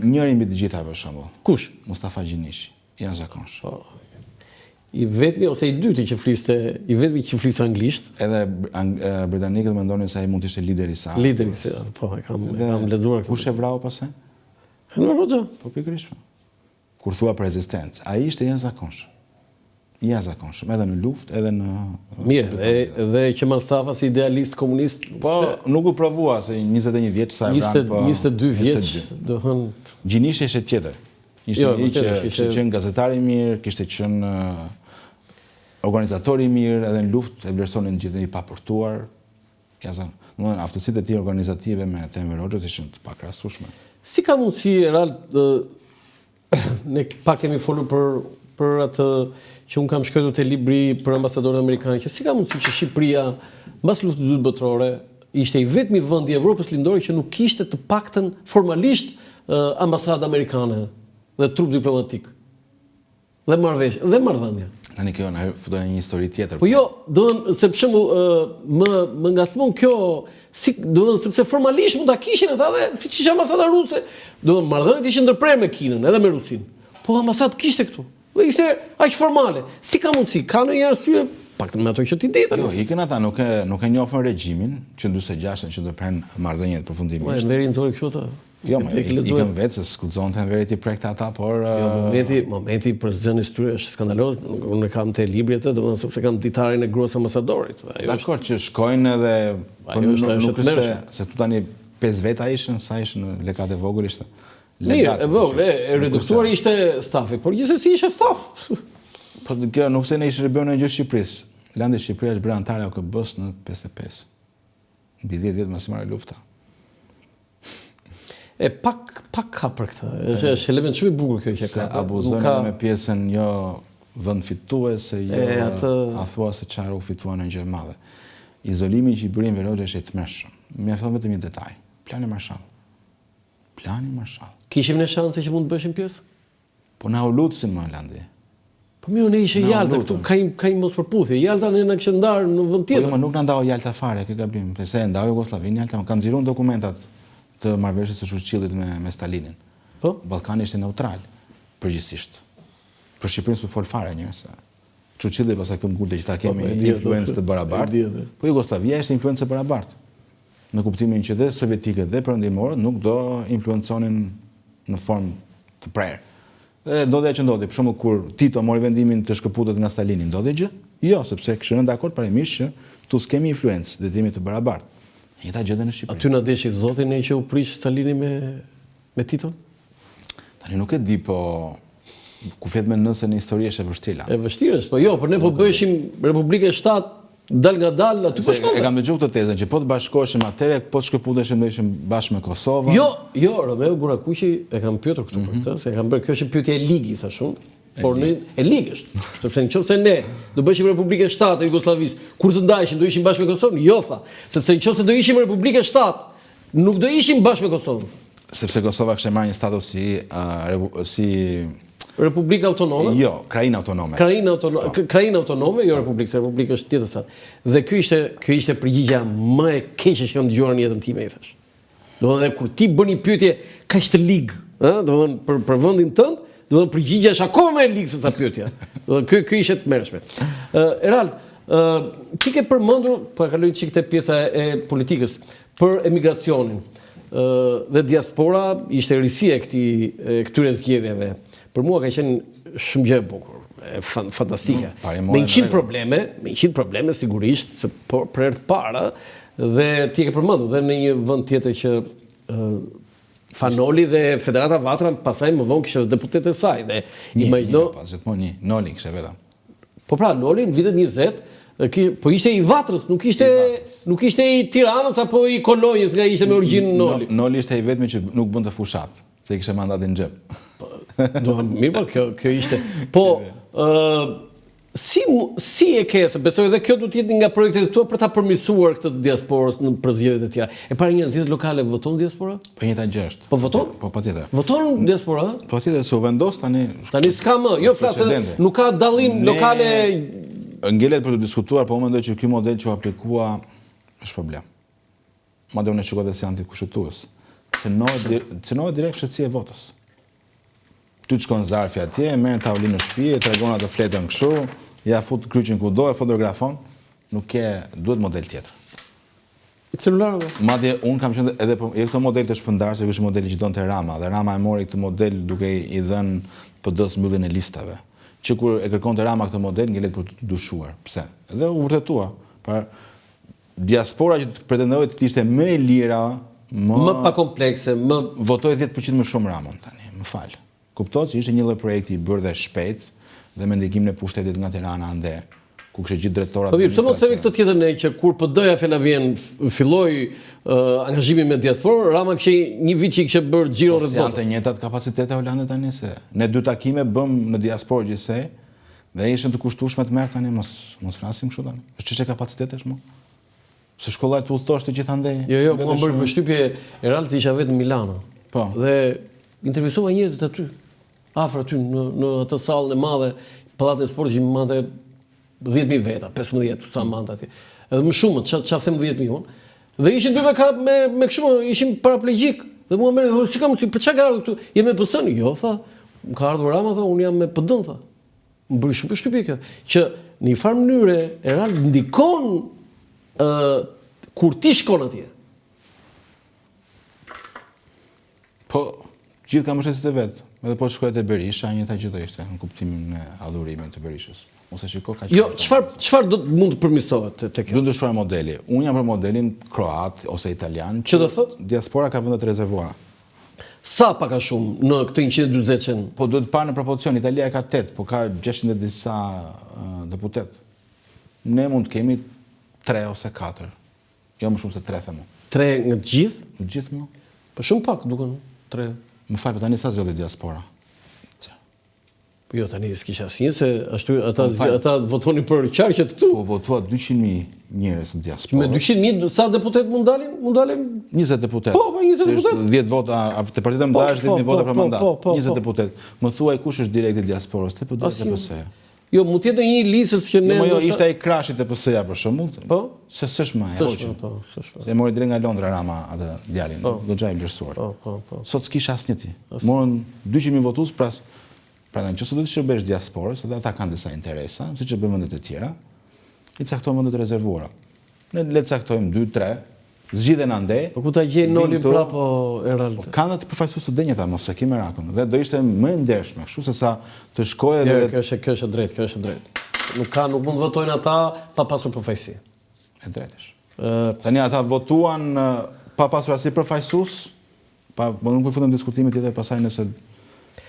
Njëri mbi të gjitha për shembull. Kush? Mustafa Gjinishi. Jashtëzakonshëm. Po. I vetmi ose i dyti që fliste, i vetmi që fliste anglisht. Edhe britanikët mendonin se ai mund të ishte lideri i së ardhmes. Lideri i së ardhmes, po, e kam, e kam lexuar këtë. Kush e vrau pastaj? Enver Hoxha. Po pikërisht. Po. Kur thua për rezistencë, ai ishte i jashtëzakonshëm. I jashtëzakonshëm, edhe në luftë, edhe në Mirë, dhe dhe Qemal Stafa si idealist komunist. Po, nuk u provua se 21 vjeç sa e vranë, po 22 vjeç, do thënë Gjinishi ishte tjetër. Ishte jo, njeri që kishte qenë gazetar i mirë, kishte qenë organizator i mirë, edhe në luftë e vlerësonin të gjithë i papërtuar. Ja zë, domethënë aftësitë e tij organizative me të Enver Hoxhës ishin të pakrahasueshme. Si ka mundësi Erald ne pak kemi folur për për atë që unë kam shkruar te libri për ambasadorët amerikanë, që si ka mundësi që Shqipëria mbas luftës së dytë botërore ishte i vetmi vend i Evropës Lindore që nuk kishte të paktën formalisht ambasadë amerikane dhe trup diplomatik dhe marrëveshje dhe marrëdhënie. Tani kjo na futon në një histori tjetër. Po jo, do të thënë se për shembull më më ngacmon kjo si do të thënë sepse formalisht mund ta kishin ata dhe siç ishte ambasada ruse, do të thënë marrëdhëniet ishin ndërprerë me Kinën edhe me Rusinë. Po ambasadë kishte këtu. Dhe ishte aq formale. Si ka mundësi? Ka ndonjë arsye? Paktën me ato që ti di tani. Jo, ikën ata, nuk e nuk e njohën regjimin që në 46-ën që ndërprenë marrëdhëniet përfundimisht. Po Enveri nxori kështu ata. Jo, më ikën vetë se s'guxonte Enveri t'i prekte ata, por Jo, momenti, momenti i përzënies tyre është skandaloz. Unë e kam te libri atë, domethënë sepse kam ditarin e gruas ambasadorit. Dakor që shkojnë edhe po nuk është se se tu tani pesë veta ishin, sa ishin legat e vogël ishte. Mirë, e vogël, e, e reduktuar ishte stafi, por gjithsesi ishte staf. Po kjo nuk se ne i shërbeu ndonjë gjë Shqipërisë. Landi Shqipëria është bërë anëtare e OKB-s në 55. Mbi 10 vjet masi mbaroi lufta. E pak pak ka për këtë. Është është element shumë i bukur kjo që ka. Se abuzojnë ka... me pjesën jo vend fitues e jo e, atë... a thua se çfarë u fitua ndonjë gjë e madhe. Izolimi që i bëri Enver Hoxha është i tmerrshëm. Mjafton vetëm një detaj. Plani Marshall. Plani Marshall. Kishim ne shanse që mund të bëheshim pjesë? Po na u lutsin më Landi. Po mirë, ne ishte Jalta këtu, ka një ka një mospërputhje. Jalta ne na kishte ndarë në vend tjetër. Po jo, më nuk na ndau Jalta fare, ke gabim. Pse e ndau Jugosllavinë Jalta, kanë nxjerrë dokumentat të marrëveshjes së Churchillit me me Stalinin. Po? Ballkani ishte neutral, përgjithsisht. Për Shqipërinë s'u fol fare një se Churchilli pastaj këmbëngulte që ta po, kemi po, influencë të barabartë. Po Jugosllavia ishte influencë e barabartë. Në kuptimin që dhe sovjetikët dhe perëndimorët nuk do influenconin në formë të prerë. Dhe ndodhi ajo që ndodhi, për shembull kur Tito mori vendimin të shkëputet nga Stalini, ndodhi gjë? Jo, sepse kishin rënë dakord parimisht që këtu s'kemi influencë, dhe të jemi të barabartë. E njëjta gjë dhe në Shqipëri. Aty na deshi Zoti ne që u prish Stalini me me Titon? Tani nuk e di, po ku flet me nëse në histori është e vështirë. E vështirë është, po jo, por ne po bëheshim Republikë e 7 dalëngadalë aty po shkonte. E kam dëgjuar këtë tezën që po të bashkoheshim atëherë, po të shkëputeshim do ishim bashkë me Kosovën. Jo, jo, Romeo Gurakuqi e kam pyetur këtu për mhm. këtë, se e kam bërë, kjo është pyetje e ligë, i thashë unë. Por ne e ligë është, sepse në qoftë se ne do bëheshim Republikë e 7 e Jugosllavisë, kur të ndaheshim do ishim bashkë me Kosovën? Jo tha, sepse në qoftë se do ishim Republikë e 7, Nuk do ishim bashkë me Kosovën. Sepse Kosova kishte marrë një status si si Republikë autonome? Jo, krahinë autonome. Krahinë autonome, po. krahinë autonome, jo republikë, se republikë është tjetër sa. Dhe kjo ishte, kjo ishte përgjigja më e keqe që kam dëgjuar në jetën time, i thash. Domethënë kur ti bën një pyetje kaq të ligë, ë, domethënë për për vendin tënd, domethënë përgjigja është akoma më e ligë se sa pyetja. Domethënë kjo kjo ishte e tmerrshme. Ë, Erald, ë, ti ke përmendur, po e kaloj çik te pjesa e politikës. Për emigracionin dhe diaspora ishte risia e këtij e këtyre zgjedhjeve. Për mua ka qenë shumë gjë e bukur, e fantastike. Mm, me 100 probleme, me 100 probleme sigurisht, se po për herë të parë dhe ti e ke përmendur dhe në një vend tjetër që Fan Noli dhe Federata Vatra pastaj më vonë kishte dhe deputetët e saj dhe imagjino një, pas gjithmonë një, Noli kishte vetëm. Po pra, Noli në vitet 20 ki, po ishte i Vatrës, nuk ishte nuk ishte i Tiranës apo i Kolonjës, nga ishte me origjinë Noli. Noli ishte i vetmi që nuk bënte fushatë, se i kishte mandatin në xhep. Po, do mirë po kjo kjo ishte. Po ë Si si e ke, se besoj edhe kjo do të jetë një nga projektet e tua për ta përmirësuar këtë të diasporës në për zgjedhjet e tjera. E para një zgjedhjet lokale voton diaspora? Po njëjta gjë është. Po voton? Po patjetër. Voton diaspora? Po patjetër, se u vendos tani. Tani s'ka më, jo flas edhe nuk ka dallim lokale. Ngelet për të diskutuar, po unë mendoj që ky model që u aplikua është problem. Madje unë e shikoj dhe si antikushtetues. Cenohet cenohet direkt fshehtësia e votës. Ty të shkon zarfi atje, e merr në tavolinë në shtëpi, e tregon atë fletën kështu, ja fut kryqin kudo, e fotografon, nuk ke, duhet model tjetër. Celular apo? Madje unë kam qenë edhe po, jo këtë model të shpërndarë, se ky është modeli që donte Rama, dhe Rama e mori këtë model duke i dhënë PD-së mbylljen e listave. Që kur e kërkonte Rama këtë model, ngelet për të dyshuar. Pse? Dhe u vërtetua. Pra, diaspora që pretendoi të ishte më e lira, më më pa komplekse, më votoi 10% më shumë Ramën tani, më fal. Kuptohet se ishte një lloj projekti i bërë dhe shpejt dhe me ndikimin e pushtetit nga Tirana ande, ku kishte gjithë drejtorat. Po mirë, pse mos themi këtë tjetër ne që kur PD-ja fjala vjen filloi uh, angazhimin me diasporën, Rama kishte një vit që i kishte bërë xhiro po, rreth botës. Janë të njëjtat kapacitete Holande tani se ne dy takime bëmë në diasporë gjithsej Dhe ishin të kushtueshme të merr tani mos mos flasim kështu tani. Është çështje kapacitetesh mo. Se shkolla të udhëtosh të gjithandej. Jo, jo, mua më bëri përshtypje Erald se isha vetë në Milano. Po. Dhe intervistova njerëzit aty, afër aty në në atë sallën e madhe, pallatin e sportit që mbante 10000 veta, 15, sa mbante atje. Edhe më shumë, ça ça them 10000 unë. Dhe ishin dy me ka me me kështu, ishin paraplegjik. Dhe mua më thonë, si kam si për çka ka ardhur këtu? Je me PS-n? Jo, tha. Më ka ardhur Rama, tha, unë jam me PD-n, tha. Më bëri shumë përshtypje kjo, që në një farë mënyre Erald ndikon ë kur ti shkon atje. Po, gjithë kanë mbështetësit e vet. Edhe po të shkoje te Berisha, njëjta gjë do ishte në kuptimin e adhurimit të Berishës. Mos e shiko kaq. Jo, çfarë çfarë do të mund të përmirësohet te kjo? Duhet ndryshuar modeli. Unë jam për modelin kroat ose italian. Që do thotë? Diaspora ka vende të rezervuara. Sa pak a shumë në këtë 140-shin? Po duhet parë në proporcion, Italia ka 8, po ka 600 e disa deputetë. Ne mund të kemi 3 ose 4. Jo më shumë se 3 them unë. 3 nga të gjithë? Të gjithë më. Po shumë pak duken 3. Më fal, po tani sa zgjodhi diaspora? Po jo, tani s'kisha asnjë se ashtu ata po, ata votonin për qarqet këtu. Po votua 200.000 njerëz në diasporë. Me 200.000 sa deputet mund dalin? Mund dalin 20 deputet. Po, po 20 deputet. 10 vota, te partitë më po, dash 10000 po, vota për po, mandat. 20 deputet. Më thuaj kush është direkt i diasporës, te PD te PS-ja. Jo, mund të jetë një listë që ne. Jo, jo, ishte ai Krashi te PS-ja për shembull. Po. Se s'është më, e hoqën. Po, s'është më. E mori direkt nga Londra Rama atë djalin, po. goxha i vlerësuar. Po, po, po. Sot s'kisha asnjë ti. Morën 200.000 votues, pra prandaj nëse do të shërbesh diasporës, edhe ata kanë disa interesa, siç e bëjnë vendet e tjera, i cakton vendet e rezervuara. Ne le të caktojmë 2, 3, zgjidhen andej. Po ku ta gjejnë Nolin prapë o Erald? Po kanë atë përfaqësues të denjë ata, mos e ki merakun. Dhe do ishte më e ndershme, kështu se sa të shkoje dhe Jo, kjo është kjo është e drejtë, kjo është e drejtë. Nuk ka, nuk mund të votojnë ata pa pasur përfaqësi. E drejtë është. Tani ata votuan pa pasur asnjë përfaqësues, Pa, po nuk po futem diskutimit tjetër pasaj nëse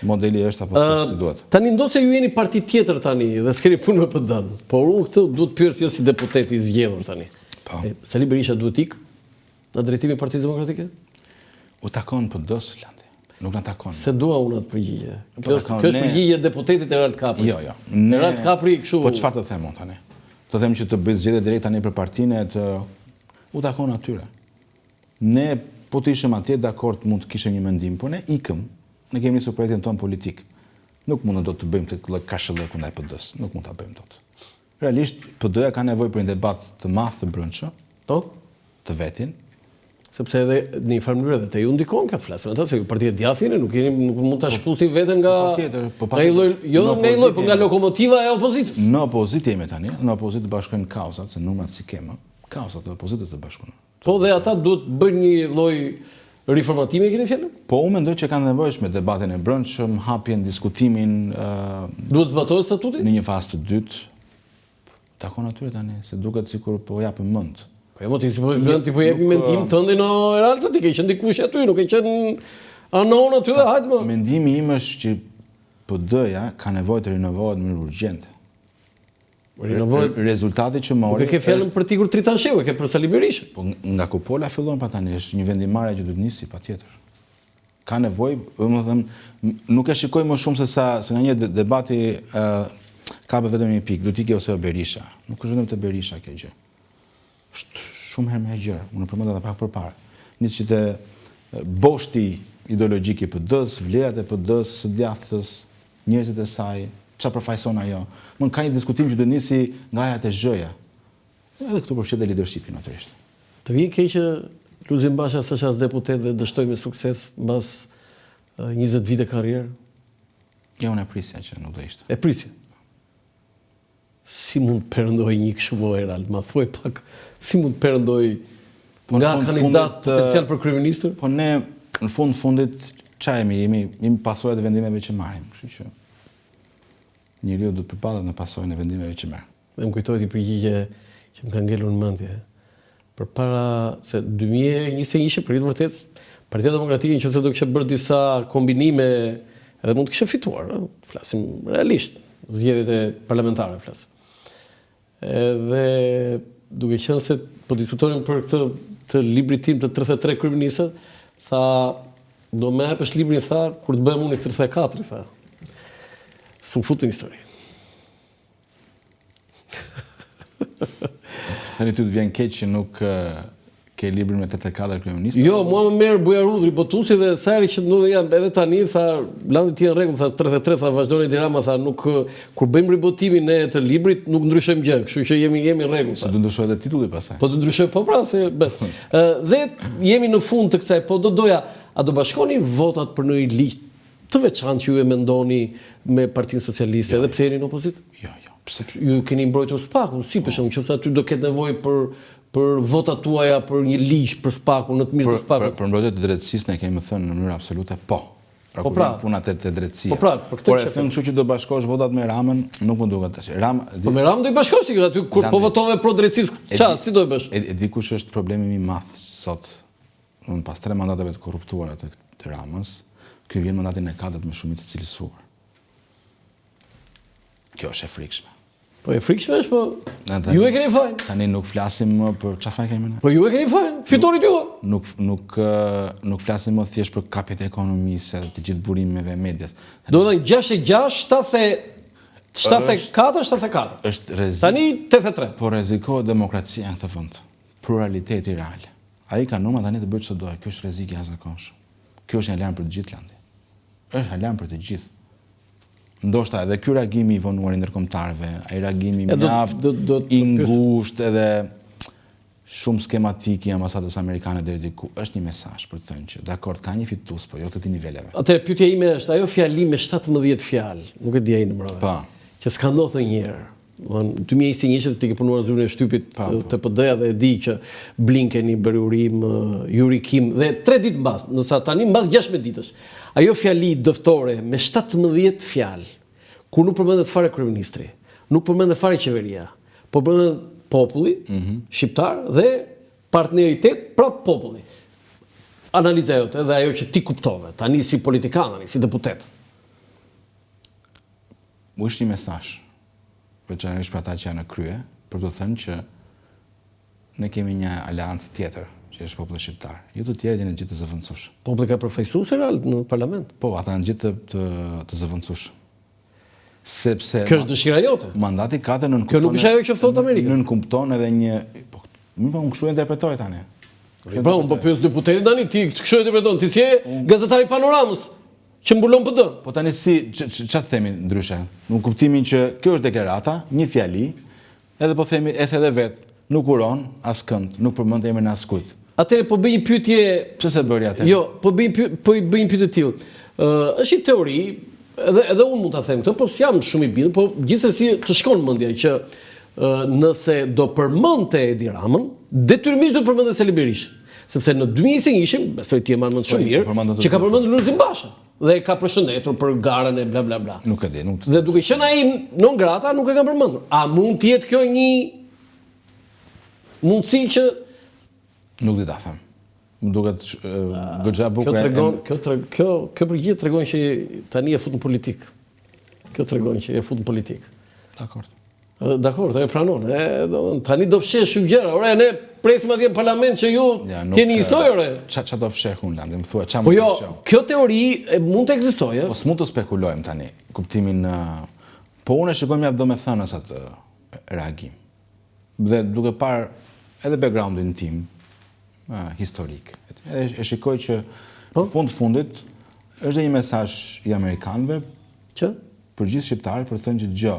modeli është apo s'është si duhet. Tani ndonëse ju jeni parti tjetër tani dhe s'keni punë me PD-n, por unë këtë duhet të pyes jo si deputet i zgjedhur tani. Po. Sali Berisha duhet të ikë nga drejtimi i Partisë Demokratike? U takon PD-së, Landi. Nuk na takon. S'e dua unë atë përgjigje. Po kjo është kjo është përgjigje e deputetit Erald Kapri. Jo, jo. Ne... Erald Kapri kështu. Po çfarë të them unë tani? Të them që të bëj zgjedhje direkt tani për partinë të u takon atyre. Ne po të ishim atje dakord mund të kishim një mendim, por ne ikëm. Ne kemi nisur projektin tonë politik. Nuk mund dot të bëjmë këtë lloj karshillëku ndaj PD-së, nuk mund ta bëjmë dot. Realisht PD-ja ka nevojë për një debat të madh të brendshëm. Po, të vetin. Sepse edhe në një farë mënyrë edhe te ju ndikon kjo flasim atë se ju parti e djathtë jeni, nuk jeni nuk mund ta po, shkëpusni veten nga po, patjetër, po patjetër. Lloj, jo nga një lloj, po nga lokomotiva e opozitës. Në opozitë jemi tani, në opozitë të bashkojnë kauzat, se numrat s'i kemë, kauzat e opozitës të bashkojnë. Po dhe ata duhet të bëjnë një lloj riformatimi e keni fjalën? Po unë mendoj që kanë nevojshme debatin e brendshëm, hapjen, diskutimin, Duhet zbatohet statuti? Në një fazë të dytë. Takon atyre tani, se duket sikur po japim mend. Po jo, ti si po vjen ti po jep mendim tëndin o Erald, se ti ke qenë dikush aty, nuk ke qenë anon aty dhe hajt më. Mendimi im është që PD-ja ka nevojë të rinovohet në mënyrë urgjente. Rinovohet. Rezultati që mori. Nuk e ke fjalën për të ikur Tritan Shehu, e ke për Sali Berishën. Po nga kupola fillon pa tani, është një vendimmarrje që duhet nisi patjetër. Ka nevojë, domethënë, nuk e shikoj më shumë se sa se nga një debati ë ka vetëm një pikë, do të ikë ose jo Berisha. Nuk është vetëm te Berisha kjo gjë. Është shumë herë më e gjerë, unë e përmenda edhe pak përpara. Nis që te boshti ideologjik i PD-së, vlerat e PD-së, së djathtës, njerëzit e saj, ça përfaqëson ajo. Më ka një diskutim që do nisi nga A-ja te Zh-ja. Edhe këtu përfshihet dhe leadershipi natyrisht. Të vjen keq që Lulzim Basha s'është as deputet dhe dështoi me sukses mbas 20 vite karrierë? Jo, unë e prisja që nuk do ishte. E prisja. Si mund të perëndojë një kështu mo Erald, ma thuaj pak, si mund të perëndojë po nga kandidat potencial për kryeministër? Po ne në fund fundit ça jemi, jemi jemi pasojat e vendimeve që marrim, kështu që njeriu do të përballet me pasojën e vendimeve që merr. Dhe më kujtohet një përgjigje që më ka ngelur në mendje. Përpara se 2021 për të vërtetë Partia Demokratike nëse do kishte bërë disa kombinime edhe mund të kishte fituar, ëh, flasim realisht, zgjedhjet e parlamentare flasim. Edhe duke qenë se po diskutonim për këtë të librit tim të 33 kryeministrat, tha do më japësh librin tha kur të bëhem unë i 34 tha. S'u fut në histori. Tani ty të vjen keq që nuk ke librin me 84 kryeministra? Jo, mua më merr Bujar Urdhri botuesi dhe sa herë që ndodhi jam edhe tani tha Landi ti je në rregull tha 33 tha vazhdon Edi Rama tha nuk kur bëjmë ribotimin ne të librit nuk ndryshojmë gjë, kështu që jemi jemi në rregull. Se do ndryshojë edhe titulli pastaj. Po do ndryshojë po pra se bë. Dhe jemi në fund të kësaj, po do doja a do bashkoni votat për ndonjë ligj të veçantë që ju e mendoni me Partinë Socialiste, jo, edhe pse jeni në opozitë? Jo, jo. Pse? Ju keni mbrojtur SPAK-un, si për shembull, nëse aty do ketë nevojë për për votat tuaja për një ligj për SPAK-un në të mirë të SPAK-ut. Për, për mbrojtje të drejtësisë ne kemi thënë në mënyrë absolute po. Pra po pra, puna te te drejtësia. Po pra, për këtë. Por e thënë kështu që do bashkosh votat me Ramën, nuk më duket tash. Rama, po me Ramën do i bashkosh ti aty kur po votove pro drejtësisë, ça, si do e bësh? E, e di kush është problemi më i madh sot Unë pas tre mandateve të korruptuara të, të Ramës, ky vjen mandatin e katërt me shumicë të cilësuar. Kjo është e frikshme. Po e frikshme është, po tani, ju e keni fajin. Tani nuk flasim më për çfarë faj kemi ne. Po ju e keni fajin, fitonit ju. Nuk nuk nuk flasim më thjesht për kapjet e ekonomisë edhe të gjithë burimeve medias. Do të thënë 66 7 74 74. Është rrezik. Tani 83. Po rrezikohet demokracia në këtë vend. Pluraliteti real. Ai ka norma tani të bëjë ç'të dojë. Kjo është rrezik i jashtëzakonshëm. Kjo është një alarm për të gjithë Landi. Është alarm për të gjithë. Ndoshta edhe ky reagimi i vonuar i ndërkombëtarëve, ai reagimi mjaft i ngushtë edhe shumë skematik i ambasadës amerikane deri diku, është një mesazh për të thënë që dakord ka një fitues, po jo të këtij niveleve. Atëherë pyetja ime është, ajo fjali me 17 fjalë, nuk e di a i numërove. Po. Që s'ka ndodhur ndonjëherë. Domethënë, 2021-shës ti ke punuar në zyrën e shtypit po, po. të PD-ja dhe e di që Blinkeni bëri urim, Yuri Kim dhe tre ditë mbas, ndërsa tani mbas 16 ditësh. Ajo fjali dëftore me 17 fjalë, ku nuk përmendet fare kryeministri, nuk përmendet fare qeveria, po përmendet populli mm -hmm. shqiptar dhe partneritet prap populli. Analiza jote dhe ajo që ti kuptove, tani si politikan, tani si deputet. Është një mesazh veçanërisht për ata që janë në krye, për të thënë që ne kemi një aleancë tjetër, që është populli shqiptar. Ju të tjerët jeni gjithë të zëvendësueshëm. Populli ka përfaqësues real në parlament. Po, ata janë gjithë të të, të zëvendësueshëm. Sepse Kjo është dëshira jote. Mandati katër nënkupton. Kjo nuk është ajo që thotë Amerika. Nënkupton edhe një po, më po unë kështu e interpretoj tani. Po, unë po pyes deputetin tani, ti kështu e interpreton, ti si je gazetari i Panoramës. Që mbulon PD. Po tani si, ça të themi ndryshe? Në kuptimin që kjo është deklarata, një fjali, edhe po themi, e the edhe vetë, nuk uron askënd, nuk përmend emrin e askujt. Atëherë po bëj një pyetje. Pse s'e bëri atëherë? Jo, po bëj një po i bëj një pyetje të tillë. Ë, është një teori, edhe edhe unë mund ta them këtë, po s'jam shumë i bindur, po gjithsesi të shkon mendja që ë nëse do përmendte Edi Ramën, detyrimisht do të përmendte Sali Berishën. Sepse në 2021-shin, besoj ti e mban mend shumë po, mirë, që ka përmendur Lulzim Bashën dhe e ka përshëndetur për garën e bla bla bla. Nuk e di, nuk. Dhe duke qenë ai non grata nuk e kanë përmendur. A mund të jetë kjo një mundësi që nuk di ta them. Më duket goxha bukur. Kjo tregon, kjo treg, kjo kjo përgjigje tregon që tani je fut në politikë. Kjo tregon që je fut në politikë. Dakord. Dakord, e pranon. E, do, tani do fsheh shumë gjëra. Ore, ne presim atje në parlament që ju ja, nuk, t'jeni njësoj, ore. Ça, ça do fsheh unë, Landi, më thua, ça po mund jo, të fsheh? Kjo teori e, mund të ekzistojë. Po s'mund të spekulojmë tani, kuptimin... Po unë e shikoj mjaft domethënës atë reagim. Dhe duke parë edhe backgroundin tim, historik. E, e shikoj që po? në fund fundit është një mesazh i amerikanëve që për gjithë shqiptarët për të thënë që dëgjo,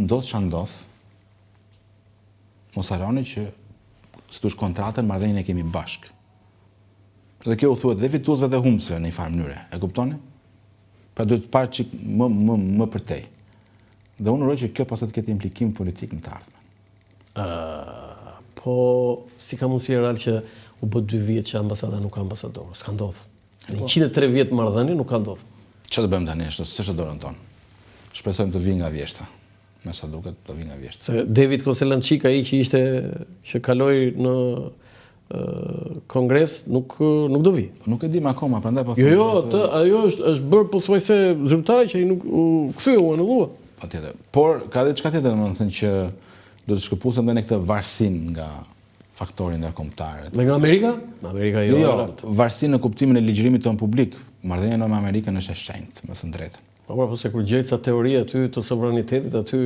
ndodh ça ndodh, mos harroni që si të thuash kontratën marrëdhënien e kemi bashkë. Dhe kjo u thuhet dhe fituesve dhe humbësve në një farë mënyre, e kuptoni? Pra duhet parë çik më më më përtej. Dhe unë uroj që kjo pastaj të ketë implikim politik në të ardhmen. Ë, po si ka mundësi Erald që u bë dy vjet që ambasada nuk ka ambasador? S'ka ndodhur. Në 103 vjet marrëdhënie nuk ka ndodhur. Çfarë të bëjmë tani, ashtu, s'është në dorën tonë. Shpresojmë të vijë nga vjeshta. Me sa duket, do vijë nga vjeshta. Se David Kocijancic ai që ishte që kaloi në kongres nuk nuk do vijë. Po nuk e dim akoma, prandaj po them. Jo, jo, të, ajo është është bërë pothuajse zyrtare që ai nuk u kthye, u anullua. Patjetër. Por ka edhe diçka tjetër, domethënë që do të shkëpusim edhe ne këtë varësinë nga faktori ndërkombëtar. Dhe nga Amerika? Nga Amerika jo. Jo, jo, varësinë në kuptimin e ligjërimit tonë publik. Marrëdhënia jonë me Amerikën është e shenjtë, me thënë drejtën. Po, po, po se kur gjej ca teori aty të sovranitetit aty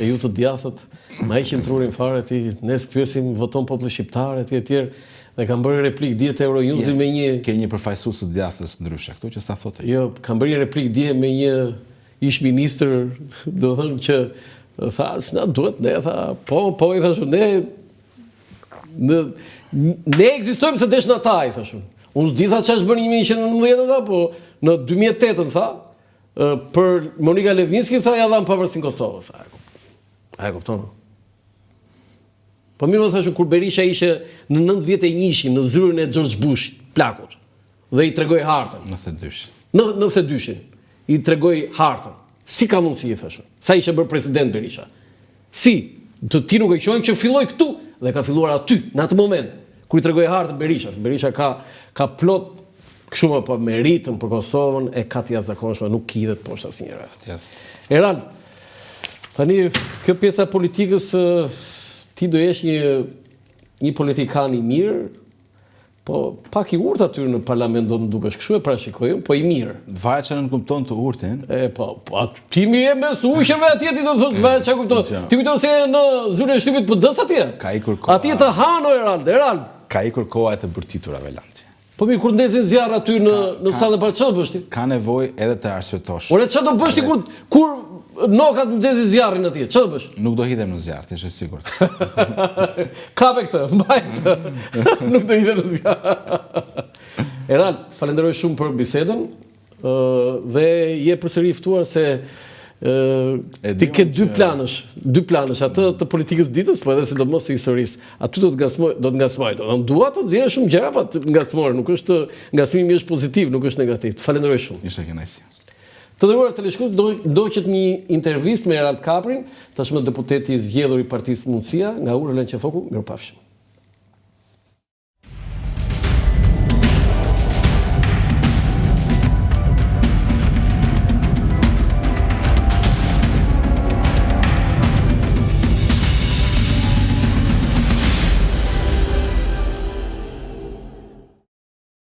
e ju të djathët, ma heqin trurin fare ti, ne s'pyesim, voton populli shqiptar etj etj. Dhe kam bërë replikë dje te Euronewsi me një Ke një përfaqësues të djathtës ndryshe këtu që s'ta thotë. Jo, kam bërë një replikë dje me një ish ministër, domethënë që tha, na duhet ne, tha, po, po, i thashë, ne në ne ekzistojmë se deshën ata, i thashë. Unë s'di tha ç'është bërë në 1919 tha, po në 2008-ën tha, për Monika Levinsky tha ja dhamë pavarësinë Kosovës. A e kupton? A e kupton? Po mirë më thashë kur Berisha ishte në 91-shin në zyrën e George Bushit, plakut. Dhe i tregoi hartën. 92. Në 92-shin i tregoi hartën. Si ka mundësi i thashë? Sa ishte bërë president Berisha? Si? Të ti nuk e quan që filloi këtu dhe ka filluar aty, në atë moment, kur i tregoi hartën Berisha. Berisha ka ka plot kështu më po meritën për Kosovën e ka të jashtëzakonshme, nuk hidhet poshtë asnjëherë. Erald, tani kjo pjesa e politikës ti do jesh një një politikan i mirë, Po, pak i urtë aty në parlament do më dukesh, kështu e parashikoj unë, po i mirë. Varet çfarë nënkupton të urtin. E, po, po, aty ti mi je mes ujqërve atje ti do të thotë varet çfarë kupton. Ti kujton se je në zyrën e shtypit PD-s atje? Ka ikur koha. Atje të hanë o Erald, Erald. Ka ikur koha e të bërtiturave Lanti. Po mirë, kur ndezin zjarr aty në në sallën e parë, çfarë do bësh ti? Ka nevojë edhe të arsyetosh. Ore çfarë do bësh ti kur kur nokat ndezin zjarrin atje? Çfarë do bësh? Nuk do hidhem në zjarr, të jesh i sigurt. Kape këtë, mbaj këtë. Nuk do hidhem në zjarr. Erald, të falenderoj shumë për bisedën. Dhe je përsëri i ftuar se ti ke dy planësh, dy planësh, atë të politikës ditës, po edhe sidomos të historisë. Aty do të ngacmoj, do të ngacmoj. Do të dua të nxjerrësh shumë gjëra pa të ngacmuar, nuk është ngacmimi është pozitiv, nuk është negativ. Të falenderoj shumë. Ishte kënaqësi. Të nderuar teleshikues, ndoqët një intervistë me Erald Kaprin, tashmë deputeti i zgjedhur i Partisë Mundësia, nga unë Roland Qafoku, mirupafshim.